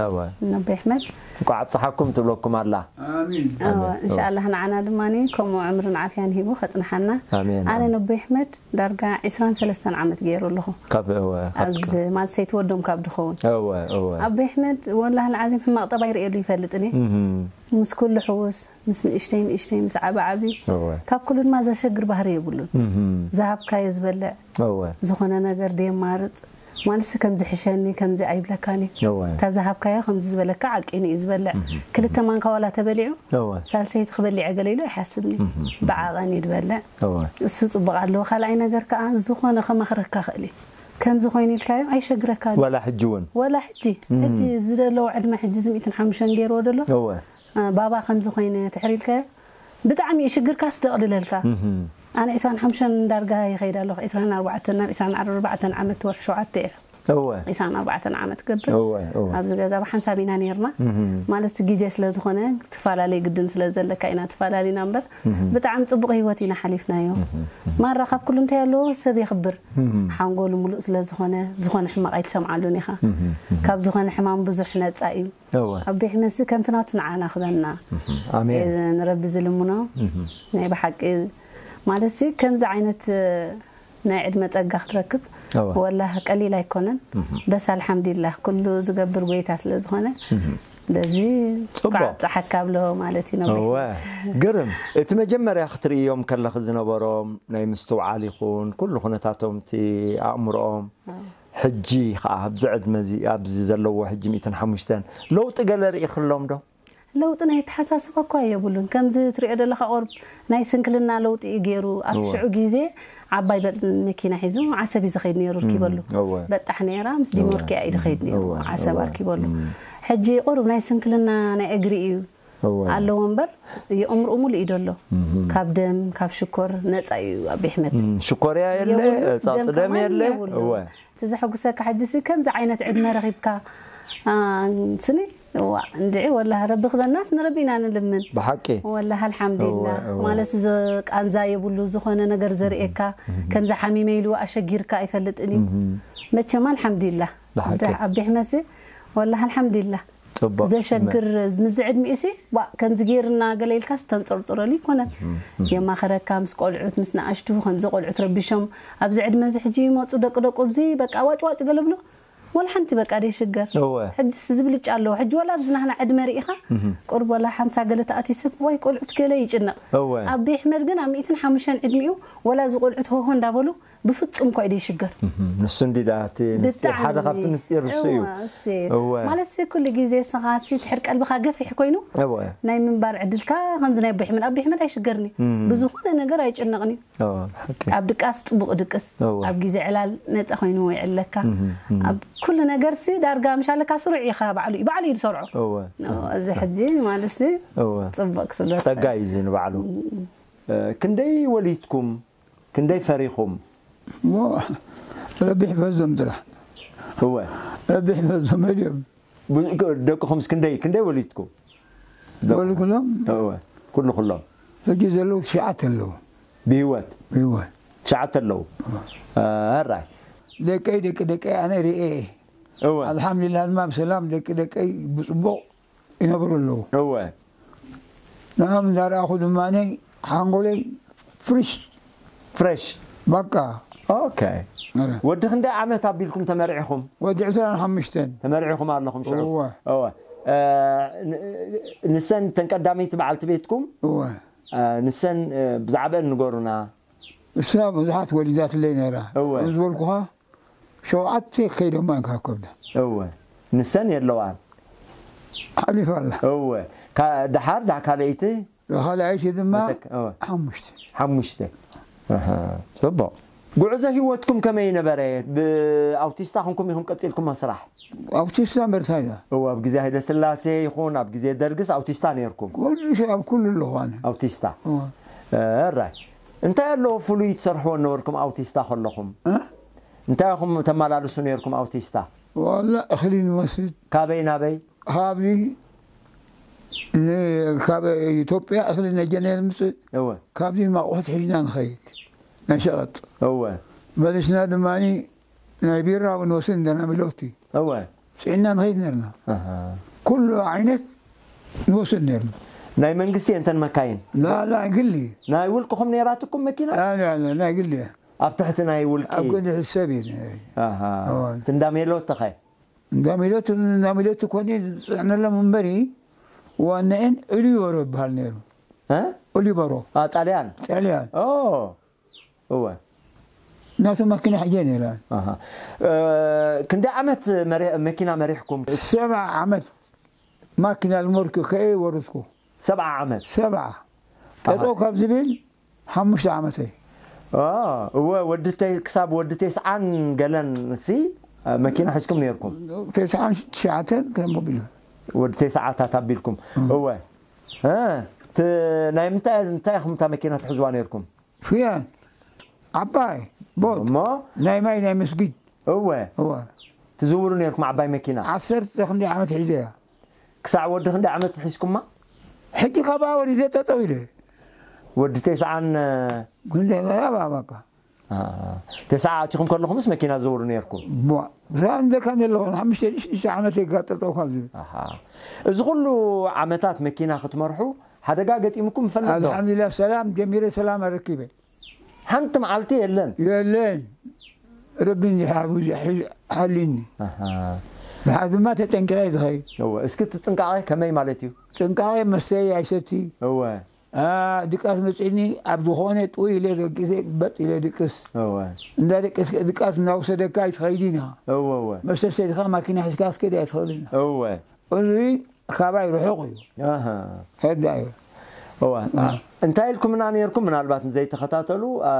እወ። ነቦይ ኣሕመድ። እንኳዕ ኣብጽሓኩም ትብለኩም ኣላ። ኣሜን። እወ፣ ኣሜን። እንሻኣላህ ንዓና ድማ ከምኡ ዕምርን ዓፍያን ሂቡ ከጽንሓና። ኣሜን፣ ኣነ ኣሜን። ነቦይ ኣሕመድ ዳርጋ ዕስራን ሰለስተን ዓመት ገይሩ ኣለኹ። ካብ፣ እወ፣ ካብ ኣብዚ ማለት ሰይትወዶም ካብ ድኸውን። እወ፣ እወ። ኣቦይ ኣሕመድ ወላሂ ልዓዚም ሕማቕ ጠባይ ርእየሉ ይፈልጥን እየ። እህ። ምስ ኩሉ ሕዉስ፣ ምስ ንእሽተይ ንእሽተይ፣ ምስ ዓቢ ዓቢ። እወ። ካብ ኩሉ ድማ ዘሸግር ባህሪ የብሉን። እህ። ዝሃብካዮ ዝበልዕ፣ እወ። ዝኾነ ነገር ደየማርጽ። ማለትሲ ከምዚ ሕሸኒ፣ ከምዚ ኣይብለካን እዩ። እወ። እታ ዝሃብካዮ ከምዚ ዝበለካ ዓቂኑ እዩ ዝበልዕ። እህ። ክልተ ማንካ ዋላ ተበሊዑ፣ እወ። ሳልሰይቲ ክበልዕ እየ ገለ ኢሉ ኣይሓስብን እዩ። እህ። ብዓቐን እዩ ዝበልዕ። እወ። እሱ ጽቡቕ ኣለዎ። ካልኣይ ነገር ከኣ ዝኾነ ከማኽረካ ክእል እዩ። ከምዚ ኮይኑ ኢልካዮ ኣይሸግረካን እዩ። ዋላ ሕጂ እውን? ዋላ ሕጂ። እም። ሕጂ እዚ ዘለዎ ዕድመ ሕጂ እዚ ሚእትን ሓሙሽተን ገይርዎ ደሎ። እወ። እ፣ ባባ ከምዚ ኮይነ ትሕር ኢልካዮ ብጣዕሚ እዩ ሽግርካስ ደቕልለልካ። እህ። ኣነ ዕስራን ሓሙሽተን ዳርጋ ይኸይድ ኣለኹ። ዕስራን ኣርባዕተን ናብ ዕስራን ኣርባዕተን ዓመት ወርሒ ሸውዓተ እየ። እወ። ዕስራን ኣርባዕተን ዓመት ገብር። እወ፣ እወ። ኣብዚ ገዛ ብሓንሳብ ኢና ነይርና። እህ። ማለት ግዜ ስለ ዝኾነ ትፈላለይ ግድን ስለ ዘለካ ኢና ትፈላለና እምበር እህ። ብጣዕሚ ጽቡቕ ህይወት ኢና ሓሊፍናዮ። እህ፣ እህ። ማራ ካብ ኩሉ እንታይ ኣለዎ ሰብ የኽብር። እህ። ሓንጎሉ ሙሉእ ስለ ዝኾነ፣ ዝኾነ ሕማቕ ኣይትሰምዓሉን ኢኻ። እህ፣ እህ። ካብ ዝኾነ ሕማም ብዙሕ ነጻ እዩ። እወ። ኣቦይ ኣሕመድሲ ከምቲ ናቱ ንዓና ክበና። እህ፣ ኣሜን። እ፣ ንረቢ ዝልምኖ። እህ። ናይ ብሓቂ ማለትሲ ከምዚ ዓይነት፣ እ፣ ናይ ዕድመ ጸጋ ክትረክብ እወ። ወላሂ ቀሊል ኣይኮነን። እህ። በስ ኣልሓምዱሊላህ ኩሉ ዝገብር ጎይታ ስለ ዝኾነ እህ። ስለዚ ጽቡቕ። ኳዕ ጸሓካ ኣብልሆ ማለት እዩ ነብሪ እወ ግርም። እቲ መጀመርያ ክትርእዮም ከለኺ ዝነበሮም ናይ ምስትውዓል ይኹን ኩሉ ኩነታቶም፣ እቲ ኣእምሮኦም፣ ሕጂ ከዓ ኣብዚ ዕድመ እዚ ኣብዚ ዘለዎ ሕጂ ሚእትን ሓሙሽተን ለውጢ ገለ ርኢኽሎም ዶ? ለውጢ ናይ ኣተሓሳስባ እኳ የብሉን። ከምዚ ትሪኦ ዘለኻ ቁርብ ናይ ስንክልና ለውጢ እዩ ገይሩ። ኣብቲ እወ። ሽዑ ግዜ ዓባይ በጥ መኪና ሒዙ ዓሰብ እዩ ዝኸይድ ነይሩ። ርኪበሉ እወ። በጣሕ ነይራ፣ ምስ ዲሞርኪያ እዩ ዝኸይድ ነይሩ። እወ፣ ዓሰብ እወ። ኣርኪበሉ። ሕጂ ቁርብ ናይ ስንክልና ናይ እግሪ እዩ እወ። ኣለዎ እምበር፣ የእምርኡ ሙሉእ እዩ ደሎ። ካብ ደም ካብ ሽኮር ነፃ እዩ ኣቢ ኣሕመድ። እም፣ ሽኮርያ የለ፣ የብሉ፣ ጻጽ ደም ደም ከማን የለ። የብሉ። እወ። እቲ ዘሐጉሰካ ሕጂ ሲ ከምዚ ዓይነት ዕድመ ረኺብካ፣ አ፣ ስኒ፣ ዋ፣ እንድዒ ወላሂ ረቢ ክበናስ ንረቢ ኢና ንልምን። ብሓቂ። ወላሂ ኣልሓምዱሊላህ። እወ፣ እወ። ማለት እዚ ቃንዛ የብሉ ዝኾነ ነገር ዘርእየካ፣ ከምዚ ሓሚመ ኢሉ ኣሸጊርካ ኣይፈልጥን እዩ። መቸም ኣልሓምዱሊላህ። ብሓቂ። ኣቢ ኣሕመድ ሲ ወላሂ ኣልሓምዱሊላህ። ጽቡቕ። ዘሸግር ምስ ዝዕድሚኡ ሲ ዋ፣ ከምዚ ገይርና ገለ ኢልካስ ተንጸርጽረሉ ይኮነን። የማኸረካ ምስ ቆልዑት ምስ ንኣሽቱ ከምዚ ቆልዑት ረቢሾም ኣብዚ ዕድመ እዚ ሕጂ ይመጹ ደቂ ደቁ ኣብዚ በቃ ዋጭ ዋጭ ገለ ብሎ ወላ ሓንቲ በቃ ደይሽገር። እወ። ሕጂስ ዝብልጫ ኣለዎ። ሕጂ ወላ ኣብዚ ናህና ዕድመ ርኢኻ ቁርብ ወላ ሓምሳ ገለ ተኣትዩ ሰብ ዋይ ቆልዑት ገለ ይጭነቕ። እወ። ኣቢ ኣሕመድ ግን ኣብ ሚእትን ሓሙሽተን ዕድሚኡ ወላ እዚ ቆልዑት ሆሆ እንዳበሉ ብፍጹም እኳ እዩ ደይሽገር። ንሱ እንዲ ደኣ እቲ ምስጢር፣ ሓደ ካብቲ ምስጢር እሱ እዩ። እወ፣ እሲ። እወ። ማለት ሲ ኩሉ ግዜ ስኻ ሲ ትሕር ቀልብኻ ገፊሕ ኮይኑ እወ። ናይ ምንባር ዕድልካ ከምዚ ናይ ኣቢ ኣሕመድ፣ ኣቢ ኣሕመድ ኣይሽገርኒ። ብዝኾነ ነገር ኣይጭነቕኒ። እወ፣ ብሓቂ። ኣብ ድቃስ ጽቡቕ ድቅስ፣ እወ። ኣብ ግዜ ዕላል ነጻ ኮይኑ ይዕለካ። ኣብ ኩሉ ነገር ሲ ዳርጋ ምሻለካ ስሩዕ ኢኻ ባዕሉ እዩ፣ ባዕሉ እዩ ዝሰርዖ። እወ። እወ፣ እዚ ሕጂ ማለት ሲ እወ። ጽቡቕ ክትብሎ ጸጋ እዩ እዚ ንባዕሉ። እ፣ ክንደይ ወሊድኩም? ክንደይ ፈሪኹም? እሞ ረቢ ይሕፈዞም ጥራሕ። እወ። ረቢ ይሕፈዞም፣ መሊኦም። ብ-፣ ደቅኹምስ ክንደይ፣ ክንደይ ወሊድኩም? ደቅ-፣ ወሊድኩም? እወ። ኩሉ ኩሎም? ሕጂ ዘለዉ ትሽዓተ ኣለዉ። ብህይወት? ብህይወት። ትሽዓተ ኣለዉ? እ፣ ሕራይ። ደቀይ፣ ደቂ ደቀይ ኣነ ርእየ። እወ። ኣልሓምዱሊላህ ድማ ብሰላም ደቂ ደቀይ ብጽቡቕ ይነብሩ ኣለዉ። እወ። ንዖም እንዳረኣኹ ድማ ሓንጎለይ ፍሪሽ። ፍሬሽ? በቃ። ኦኬ። ኧረ። ወዲ ክንደይ ዓመት ኣቢልኩም ተመርዒኹም? ወዲ ዕስራን ሓሙሽተን። ተመርዒኹም ኣለኹም ሽዑ? እወ። እወ። እ፣ ን-፣ ንሰን ተን ቀዳመይቲ በዓልቲ ቤትኩም? እወ። እ፣ ንሰን፣ እ፣ ብዛዕበን ንገሩና። እሳ ብዙሓት ወሊዳትለይ ነይራ። እወ። ከም ዝበልኩኻ ሸውዓተ ከይዶማ እንካ ከብዳ። እወ። ንሰን የለዋን? ሓሊፋ ኣላ። እወ። ካ-፣ ደሓር፣ ዳ-፣ ካልኣይቲ? ካልኣይቲ ድማ መተክ-፣ እወ። ሓሙሽተ። ሓሙሽተ። ኣሃ፣ ጽቡቕ። ጉዕዞ ህይወትኩም ከመይ ነበረ? ብኣውቲስታ ኹንኩም ኢኹም ቀጺልኩም መስራሕ? ኣውቲስታ መርሳይዳ። እወ፣ ኣብ ግዜ ሃይለ ስላሴ ይኹን ኣብ ግዜ ደርግስ ኣውቲስታ ነይርኩም? ኩሉ ሸ-፣ ኣብ ኩሉ ኣለኹ ኣነ። ኣውቲስታ። እወ። እ፣ ራይ። እንታይ ኣለዎ ፍሉይ ትሰርሕዎ ነበርኩም ኣውቲስታ ከለኹም? እ? እንታይ ኢኹም ተመላልሱ ነይርኩም ኣውቲስታ? ዋላ እኽሊ ንወስድ። ካበይ ናበይ? ካብዚ ን-፣ ካብ ኢትዮጵያ እኽሊ ነጀነ ንምፅእ። እወ። ካብዚ ማቑሑት ሒዝና ንኸይድ። ናይ ሸቐጥ። እወ። መሊስና ድማ ናይ ቢራ እውን ወስድ እንደና ሚሎቲ። እወ። ፅዒና ንኸይድ ነርና። ኣሃ። ኩሉ ዓይነት ንወስድ ነርና። ናይ መንግስቲ እየን እተን መካይን? ላ፣ ላ፣ ግሊ። ናይ ውልቅኹም ነይራትኩም መኪና? ላ፣ ላ፣ ላ፣ ናይ ግሊ እያ። ኣብ ትሕቲ ናይ ውልቂ? ኣብ ክንዲ ሕሰብ እየ ነይረ። ኣሃ። እወ። እቲ እንዳ ሜሎት ተኸ? እንዳ ሚሎት፣ እንዳ ሚሎት ኮኒ ዝፅዕነሎም እምበሪ ዋናኤን ኦሊቨሮ ይበሃል ነይሩ። እ? ኦሊቨሮ። ኣ፣ ጣልያን? ጣልያን። ኦ። እወ። ናቱ ማኪና ሕጀ ነይራ። ኣሃ። እ፣ ክንደይ ዓመት መሪ-፣ መኪና መሪሕኩም? ሰብዓ ዓመት ማኪና ልመርኩ ከየ ወረድኩ። ሰብዓ ዓመት? ሰብዓ። ጠጠው ካብ ዝብል ሓሙሽተ ዓመተይ። ኦ፣ እወ፣ ወዲ ተ-፣ ክሳብ ወዲ ተስዓን ገለን ሲ፣ መኪና ሒዝኩም ነይርኩም? ተስዓን ትሽዓተን ከም ሞቢል። ወዲ ተስዓታት ኣቢልኩም? እወ። እ፣ ት-፣ ናይ ምንታይ፣ እንታይ ኢኹም እታ መኪና ትሕዝዋ ነይርኩም? ፍያን። ዓባይ። ቦት። እሞ? ናይ ማይ ናይ መስጊድ። እወ። እወ። ትዝውሩ ነይርኩም ዓባይ መኪና? ዓሰርተ ክንደይ ዓመት ሒዘ እያ። ክሳዕ ወዲ ክንደይ ዓመት ሒዝኩማ? ሕጂ ካብኣ ወሪደ ጠጠው ኢለ። ወዲ ተስዓን፣ እ፣ ክንደይ፣ ኣብኣ በቃ። አ፣ ተስዓ ኣቲኹም ከለኹምስ መኪና ትዝውሩ ነይርኩም? ቧ። ብዛዕባ እንደካ ዘለኹ፣ ሓሙሽተ ሽዱሽተ ዓመት የጋጠጠው ካብ ዝብል። ኣሃ። እዚ ኩሉ ዓመታት መኪና ክትመርሑ ሓደጋ ገጢምኩም ይፈልጥ ዶ? ኣልሓምዱሊላህ፣ ሰላም ጀሚረ፣ ሰላም ኣረኪበ። ሓንቲ መዓልቲ የለን? የለን። ረቢ እንዲሓ ብዙሕ ሓሊኒ። ኣሃ። ድሓር ድማ ተጠንቂቐ እየ ዝኸይድ። እወ፣ እስኪ እቲ ጥንቃቐ ከመይ ማለት እዩ? ጥንቃቐ መስተይ ኣይሰቲ። እወ፣ አ፣ ድቃስ መፅእኒ ኣብ ዝኾነ ጥውይ ኢለ ደቂሰ በጥ ኢለ ድቅስ። እወ፣ እንዳ ደቅስ ድቃስ እናወሰደካ ኣይትኸይድን ኢኻ። እወ፣ እወ፣ መስተ ሰቲኻ ማኪና ሒዝካ ክትከይድ ኣይትኽእልን ኢኻ። እወ። እዚ ካባይ ርሑቕ እዩ። ኣሃ። ከዳ እዩ። እወ። አ። እንታይ ኢልኩምና ነይርኩም? ምናልባት ንዘይተኸታተሉ፣ አ፣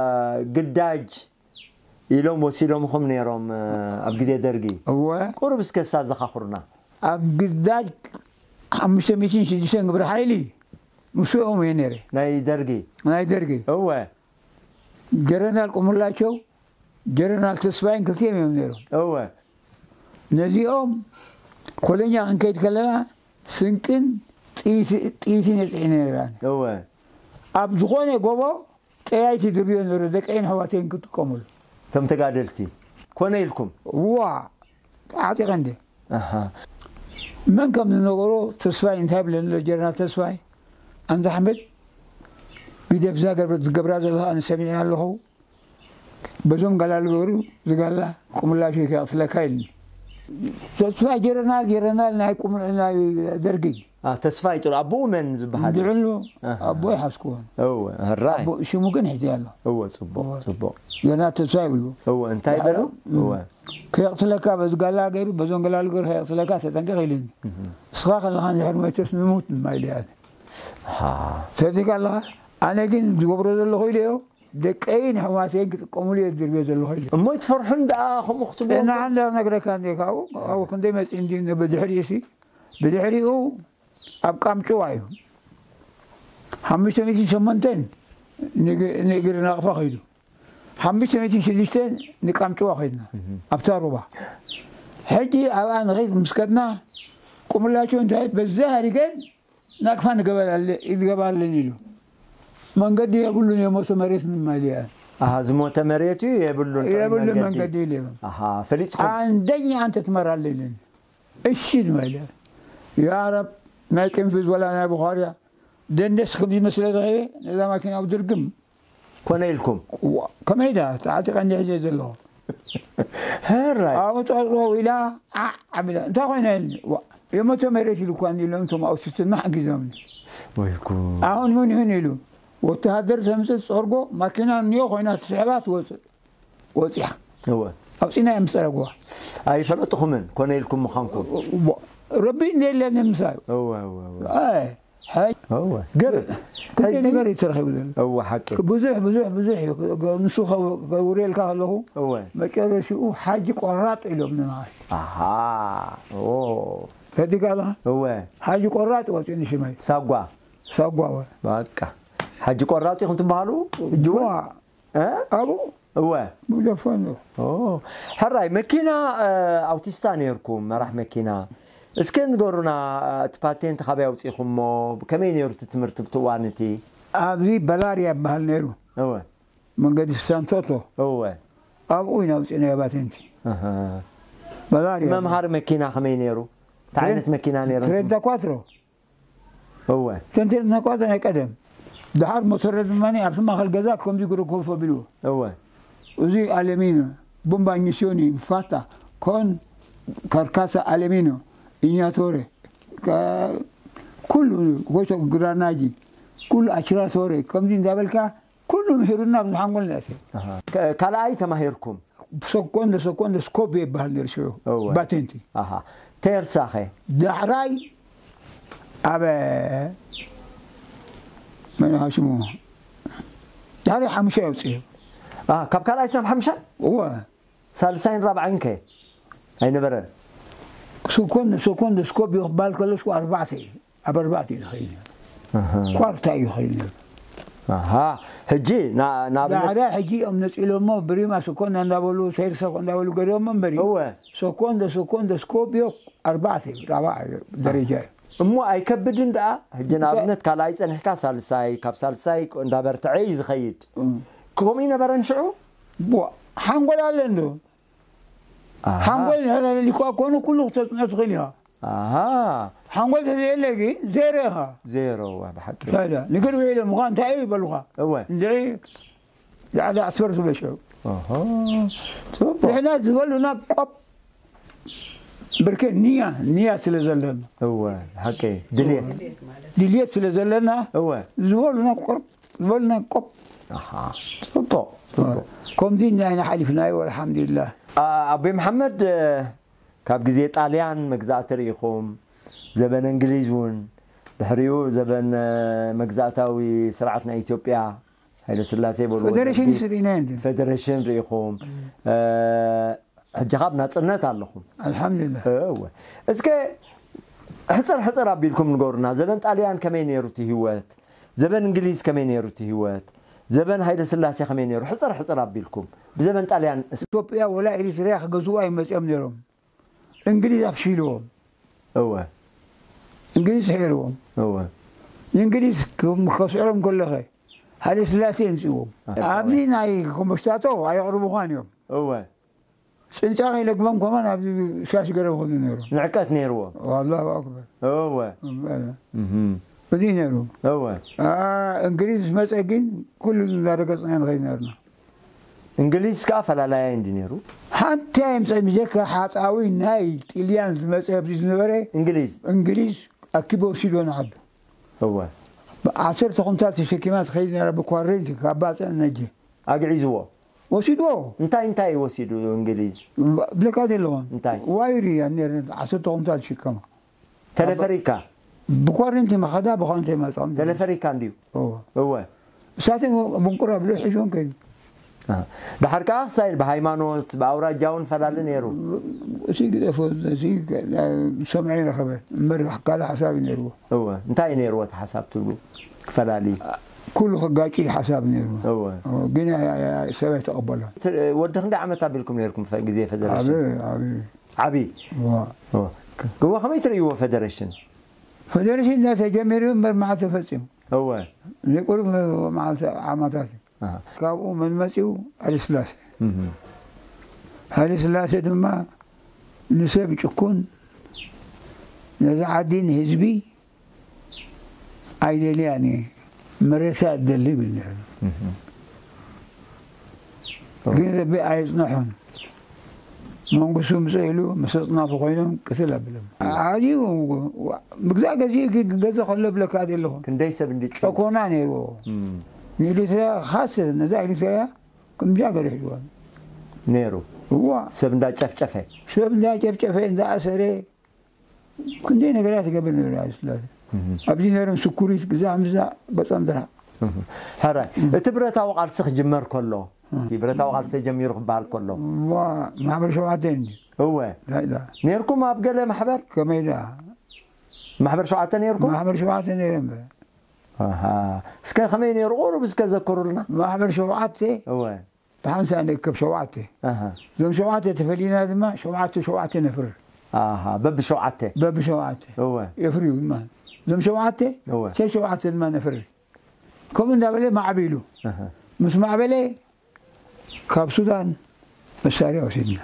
ግዳጅ ኢሎም ወሲዶምኹም ነይሮም፣ አ፣ ኣብ ግዜ ደርጊ። እወ። ቁሩብ እስከ እሳ ዘኻኹርና። ኣብ ግዳጅ ሓሙሽተ ሚእትን ሽዱሽተን ግብረ ሓይሊ ምስኦም እየ ነይረ። ናይ ደርጊ። ናይ ደርጊ። እወ። ጀረናል ቁሙላቸው፣ ጀረናል ተስፋይን ክልቲኦም እዮም ነይሮም። እወ። ነዚኦም ኮለኛ ክንከይድ ከለና ስንቅን ጥይት-፣ ጥይትን የፅዒነ ነይራን። እወ። ኣብ ዝኾነ ጎቦ ጠያይቲ ድርብዮ ነይሩ፣ ደቀይን ኣሕዋተይን ክጥቀሙሉ። እቶም ተጋደልቲ። ኮነ ኢልኩም? ዋ፣ ዓጢቐ እንደ። ኣሃ። መን ከም ዝነገሮ ተስፋይ እንታይ ብለኒ ኣሎ፣ ጀነራል ተስፋይ፣ ኣንታ ኣሕመድ፣ ግደፍ እዛ ገርበት ዝገብራ ዘለኻ ኣነ ሰሚዐ ኣለኹ። በዞም ጋላ ልገሩ ዝጋላ ቁምላሾ ከቕትለካ ኢልኒ። ተስፋይ ጀረናል፣ ጀረናል ናይ ቁም-፣ ናይ ደርጊ። አ፣ ተስፋይ ጥሩ። ኣቦኡ መን ዝበሃል? እንድዕሉ ኣሃ። ኣቦ ይሓዝክዎን። እወ፣ ህራይ። ኣቦ ሽሙ ግን ሒዘ ኣሎ። እወ፣ ጽቡቕ፣ እወ። ጽቡቕ። ጀረናል ተስፋይ ይብሉ። እወ፣ እንታይ ዳዕሮ፣ በሉ? እም። እወ። ከየቕትለካ በዚ ጋላ ገይሩ፣ በዞም ጋላ ገይሩ ከየቕትለካ ተጠንቀቕ ኢልኒ። እህ። እስኻ ከለኻ እንድሕር ሞይተስ ንሙት ድማ ኢለ እየ። ሃ። ተረዲእካ ኣለኻ? ኣነ ግን ዝገብሮ ዘለኹ ኢለዮ፣ ደቀይን ኣሕዋተይን ክጥቀሙሉ እየ ዝድርብዮ ዘለኹ ኢለ። እሞ ይትፈርሑን ደኣ ከምኡ ክትብሎ? ጥዕና እንዳ ነግረካ እንዴ ካብኡ፣ ካብኡ ክንደይ መፂእ እንዲ ብድሕሪኡ ሲ፣ ብድሕሪኡ ኣብ ቃምጭዋ እዩ። ሓሙሽተ ሚእትን ሸሞንተን ንግ-፣ ንእግሪ ናቕፋ ከይዱ። ሓሙሽተ ሚእትን ሽዱሽተን ንቃምጭዋ ከይድና። ኣብታ ሩባ። ሕጂ ኣብኣ ንኸይድ ምስ ከድና፣ ቁምላቸው እንታይ በዛ ሃሪገን ናቅፋ ንገበላለ-፣ ይገባለን ኢሉ። መንገዲ የብሉን፣ የሞተ መሬት ንማልያ። ኣሃ፣ ዝሞተ መሬት እዩ፣ የብሉን ጥዑይ የብሉን መንገዲ። መንገዲ ኢሉ። ኣሃ፣ ፈሊጥኩም? አንደኛ አንተ ትመራለህ ኢሉኒ። እሺ ንማልያ። ያ ረብ፣ ናይ ቅንፍዝ ወላ ናይ ቡኻርያ፣ ደንደስ ከምዚ መስለ ዝኸየ፣ ነዛ ማኪና ኣብ ድርግም። ኮነ ኢልኩም? ዋ፣ ከመይ ዳ፣ ተዓጢቐ እንዲሕ እየ ዘለኹ። ህራይ። ኣብኡ ጠጠው ኢላ፣ ዓዕ ዓቢላ። እንታይ ኮይና ኢልኒ? ዋ፣ የሞተ መሬት ኢሉ እኳ እንዲ ኢሎም እቶም ኣውቲስትና ሓጊዞምኒ። ወይ ጉድ። ኣሁን ምን ይሁን ኢሉ። ወተሃደር ተምፅእ ዝፀርጎ፣ ማኪና እኒኦ ኮይና ትስሕባ ትወፅእ። ወፂኣ። እወ። ኣውፂና እዮም ዝፀረግዋ። ኣይፈለጥኹምን፣ ኮነ ኢልኩም ምዃንኩም። ዋ፣ ረቢ እንደየለኒ ምሳዩ። እወ፣ እወ፣ እወ። ኣይ፣ ሓይ። እወ። ገርም። ክልተ ሕጂ ነገር እዩ ተረኺቡ ዘሎ። እወ፣ ሓቂ። ብዙሕ፣ ብዙሕ፣ ብዙሕ እዩ። ንሱ ከውርየልካ ከለኹ፣ እወ። መጨረሽኡ ሓጂ ቆራጥ ኢሎም ንመሃር። ኣሃ። ኦ። ፈዲካ ኣለኻ? እወ። ሓጂ ቆራጥ ወፂኡ ንሽመይ። ሳጓ። ሳጓ ወ። በቃ። ሓጂ ቆራጥ ኢኹም ትበሃሉ? ሕጂ እውን? ዋ። እ? ኣብኡ እወ። ብደፈኑ። ኦ። ሕራይ፣ መኪና፣ እ፣ ኣውቲስታ ነይርኩም፣ መራሕ መኪና። እስከ ንገሩና፣ እቲ ፓቴንት ካበይ ኣውፂኹሞ? ከመይ ነይሩ እቲ ትምህርቲ ብቲ እዋን እቲ? ኣብዚ በላርያ ይበሃል ነይሩ። እወ። መንገዲ ሳንቶቶ። እወ። ኣብኡ ኢና ኣውፂእናዮ ፓቴንቲ። ኣሃ። በላርያ። መምሃሪ መኪና ከመይ ነይሩ? እንታይ ዓይነት መኪና ነይሩ? ትሬንታ ኳትሮ። እወ። እተን ትሬንታ ኳትሮ ናይ ቀደም። ድሓር ሞተረ ድማ ኣብቲ ማእኸል ገዛ ከምዚ ግሩ ኮፍ ኣቢልዎ። እወ። እዚ ኣለሚኖ፣ ቡምባ ኝስዮኒ፣ ፋታ፣ ኮን፣ ካርካሳ ኣለሚኖ፣ ኢኛቶሬ፣ ካ-፣ ኩሉ ጎይቶ ግራናጂ፣ ኩሉ ኣችራቶሬ፣ ከምዚ እንዳበልካ ኩሉ ምሂሩና ኣብዚ ሓንጎልና እትብል። ኣሃ። ከ-፣ ካልኣይ ተማሂርኩም? ሰኮንደ፣ ሰኮንደ ስኮፕ ይበሃል ነይሩ ሽዑ። እወ። ባቴንቲ። ኣሃ። ቴርሳኸ? ዳሕራይ ኣብ መን ሽሙ? ዳሕራይ ሓሙሻይ ኣውፅኡ። ኣሃ፣ ካብ ካልኣይ ናብ ሓሙሻይ? እወ። ሳልሳይን ራብዓይን ከ? ኣይነበረን? ሰኮንደ፣ ሰኮንደ ስኮፕ ይበሃል ከሎ ሽዑ ኣርባዕተ እዩ። ኣብ ኣርባዕተ እዩ ዝኸይድ ነይሩ። ኣሃ። ኳርታ እዩ ዝኸይድ ነይሩ። ኣሃ። ሕጂ ና-፣ ንኣብነት ዳዕዳ ሕጂ እዮም ነፂሎሞ ብሪማ ሰኮንዳ እንዳበሉ፣ ሴርሳ እንዳበሉ ገዲኦሞ እምበሪ። እወ። ሰኮንደ፣ ሰኮንደ ስኮፕ እዩ ኣርባዕተ እዩ፣ ራብዓ ደረጃ እዩ። እሞ ኣይከብድን ደኣ? ሕጂ ንኣብነት ካልኣይ ጸኒሕካ ሳልሳይ፣ ካብ ሳልሳይ እንዳበርትዐ እዩ ዝኸይድ። እም። ከምኡ ይነበረን ሽዑ? ዋ፣ ሓንጎል ኣለን ዶ? ኣሃ። ሓንጎል ድሕር ኣሊኳ ኮኑ ኩሉ ክተጽንዖ ትኽእል ኢኻ። ኣሃ። ሓንጎል ተዘየለ ግን ዜሮ ኢኻ። ዜሮ፣ ዋ፣ ብሓቂ። እንታይ ኢለ? ንግር ውዒለ ምዃን እንታይ እዩ ይበሉኻ? እወ። እንድዒ ዳዕዳ ኣስፈር ዝበሸው። ኣሃ። ጽቡቕ። ንሕና ዝበሉና ቆብ ብርኬ ንያ ንያ ስለ ዘለና እወ ሓቂ ድልየት ድልየት ስለ ዘለና እወ ዝበሉና ቆርብ ዝበሉና ቆብ ኣሓ ጽቡቅ ጽቡቅ ከምዚ ኢና ኢና ሓሊፍናዮ ኣልሓምዱሊላህ። ኣቦይ መሓመድ ካብ ግዜ ጣልያን መግዛእቲ ርኢኹም ዘበን እንግሊዝ እውን ድሕሪኡ ዘበን መግዛእታዊ ስርዓት ናይ ኢትዮጵያ ሃይለስላሴ በልዎ ፈደሬሽን ደርጊ፣ ስርኢና እንዲ ፈደሬሽን ርኢኹም ሕጂ ካብ ናፅነት ኣለኹም ኣልሓምዱሊላህ እወ እስከ ሕፅር ሕፅር ኣቢልኩም ንገሩና ዘበን ጣልያን ከመይ ነይሩ እቲ ህይወት ዘበን እንግሊዝ ከመይ ነይሩ እቲ ህይወት ዘበን ሃይለ ስላሴ ከመይ ነይሩ ሕፅር ሕፅር ኣቢልኩም ብዘበን ጣልያን እስ- ኢትዮጵያ ወላ ኤሪትሪያ ክገዝኡ ኣይመፅኦም ነይሮም እንግሊዝ ኣፍሺልዎም እወ እንግሊዝ ስሒርዎም እወ ንእንግሊዝ ክም- ከስዕሮም ከለኸ ሃይለ ስላሴ የምፅዎም ኣብዚ ናይ ኮመሽታቶ ኣየቕርቡኻን እዮም እወ ፅንጫ ከይለግቦም ከማን ኣብዚ ሻሽ ገረብ ከዱ ነይሮም ንዕቀት ነይርዎም ኣላሁ ኣክበር እወ እምበለ እህ እዚ ነይሩ እወ ኣ፣ እንግሊዝ ምስ መፀ ግን ኩሉ እንዳረገፅና ንኸይድ ነርና እንግሊዝ ከዓ ፈላላያይ እንዲ ነይሩ ሓንቲ ኣይምፀ ብጀካ ሓፃዊ ናይ ጥልያን ዝመፀ ኣብዚ ዝነበረ እንግሊዝ እንግሊዝ ኣኪበ ወሲዶ ንዓዱ እወ ዓሰርተ ኩንታል ተሸኪማ ትኸይድ ነራ ብኳረንቲ ካብ ባፅዕ ነጀ ኣግዒዝዎ ወሲድዎ እንታይ እንታይ እዩ ወሲዱ እንግሊዝ ብለካ ዘለዎም እንታይ ዋይሪ እያ ነረ ዓሰርተ ኩንታል ትሽከማ ተለፈሪካ ብኳረንቲ መኸዳ ብኳረንቲ መፅኦም ተለፈሪካ እንድዩ እወ እሳተ ብንቁራ ብሎ ሒዞም ከይዱ ድሓር ከዓ ክሳይድ ብሃይማኖት ብኣውራጃውን ፈላሊ ነይሩ እቲ ግደፎ እዚ ሰምዐ ይረኸበ እምበር ካልእ ሓሳብ እዩ ነይርዎ እወ እንታይ እዩ ነይርዎ እቲ ሓሳብ ትብሉ ክፈላሊ ኩሉ ክጋጭ ሓሳብ ነይርዎ እወ ግን ሰብ ኣይተቐበሎን ወዲ ክንደይ ዓመት ኣቢልኩም ነይርኩም ግዜ ፈደረሽን ዓብዪ ዓብዪ እወ ከመይ ትርእይዎ ፈደረሽን ፈደረሽን ተጀሚሩ እምበር መዓልቲ ተፈፂሙ እወ ንቁሩብ መዓልቲ ዓመታት እዩ ካብኡ መን መፂኡ ሃይለስላሴ ሃይለስላሴ ድማ ንሰብ ጭኩን ነዚ ዓዲ ንህዝቢ ኣይደልያን እየ መሬታ እደሊ ይብል ነይሩ ግን ረቢ ኣየፅነሖን መንግስቱ ምፀ ኢሉ ምስ ኣፅናፉ ኮይኖም ቅትል ኣብሎም ኣዝዩ ምግዛእ ገዚኡ ገዘ ከሎ ብለካ ዘለኹ ክንደይ ሰብ እንዲ ጨኮና ነይርዎ ንኤሪትርያ ካስ ነዛ ኤሪትርያ ከምዚኣ ገይሩ ሒዝዋ ነይሩ እዋ ሰብ እንዳጨፍጨፈ ሰብ እንዳጨፍጨፈ እንዳኣሰረ ክንደይ ነገራት ይገብር ነይሩ ሃይለስላሴ ኣብዚ ነይሮም ስኩሪት ግዛዕ ምዛዕ ገፆም ድራ ሕራይ እቲ ብረታዊ ቃልሲ ክጅመር ከሎ እቲ ብረታዊ ቃልሲ ተጀሚሩ ክበሃል ከሎ ማሕበር ሸውዓተ እንዲ እወ ነይርኩም ኣብ ገለ ማሕበር ከመይ ዳ ማሕበር ሸውዓተ ነይርኩም ማሕበር ሸውዓተ ነይረ እምበር እስከ ከመይ ነይሩ ቁሩብ እስከ ዘክሩልና ማሕበር ሸውዓተ እወ ብሓንሳእ ንእከብ ሸውዓተ እዞም ሸውዓተ ተፈሊና ድማ ሸውዓተ ሸውዓተ ነፍርር በቢ ሸውዓተ በቢ ሸውዓተ የፍርዩ ድማ እዞም ሸውዓተ ሸ ሸውዓተ ድማ ነፍርር ከምኡ እንዳበለ ማዕቢሉ ምስ ማዕበለ ካብ ሱዳን መሳርያ ወሲድና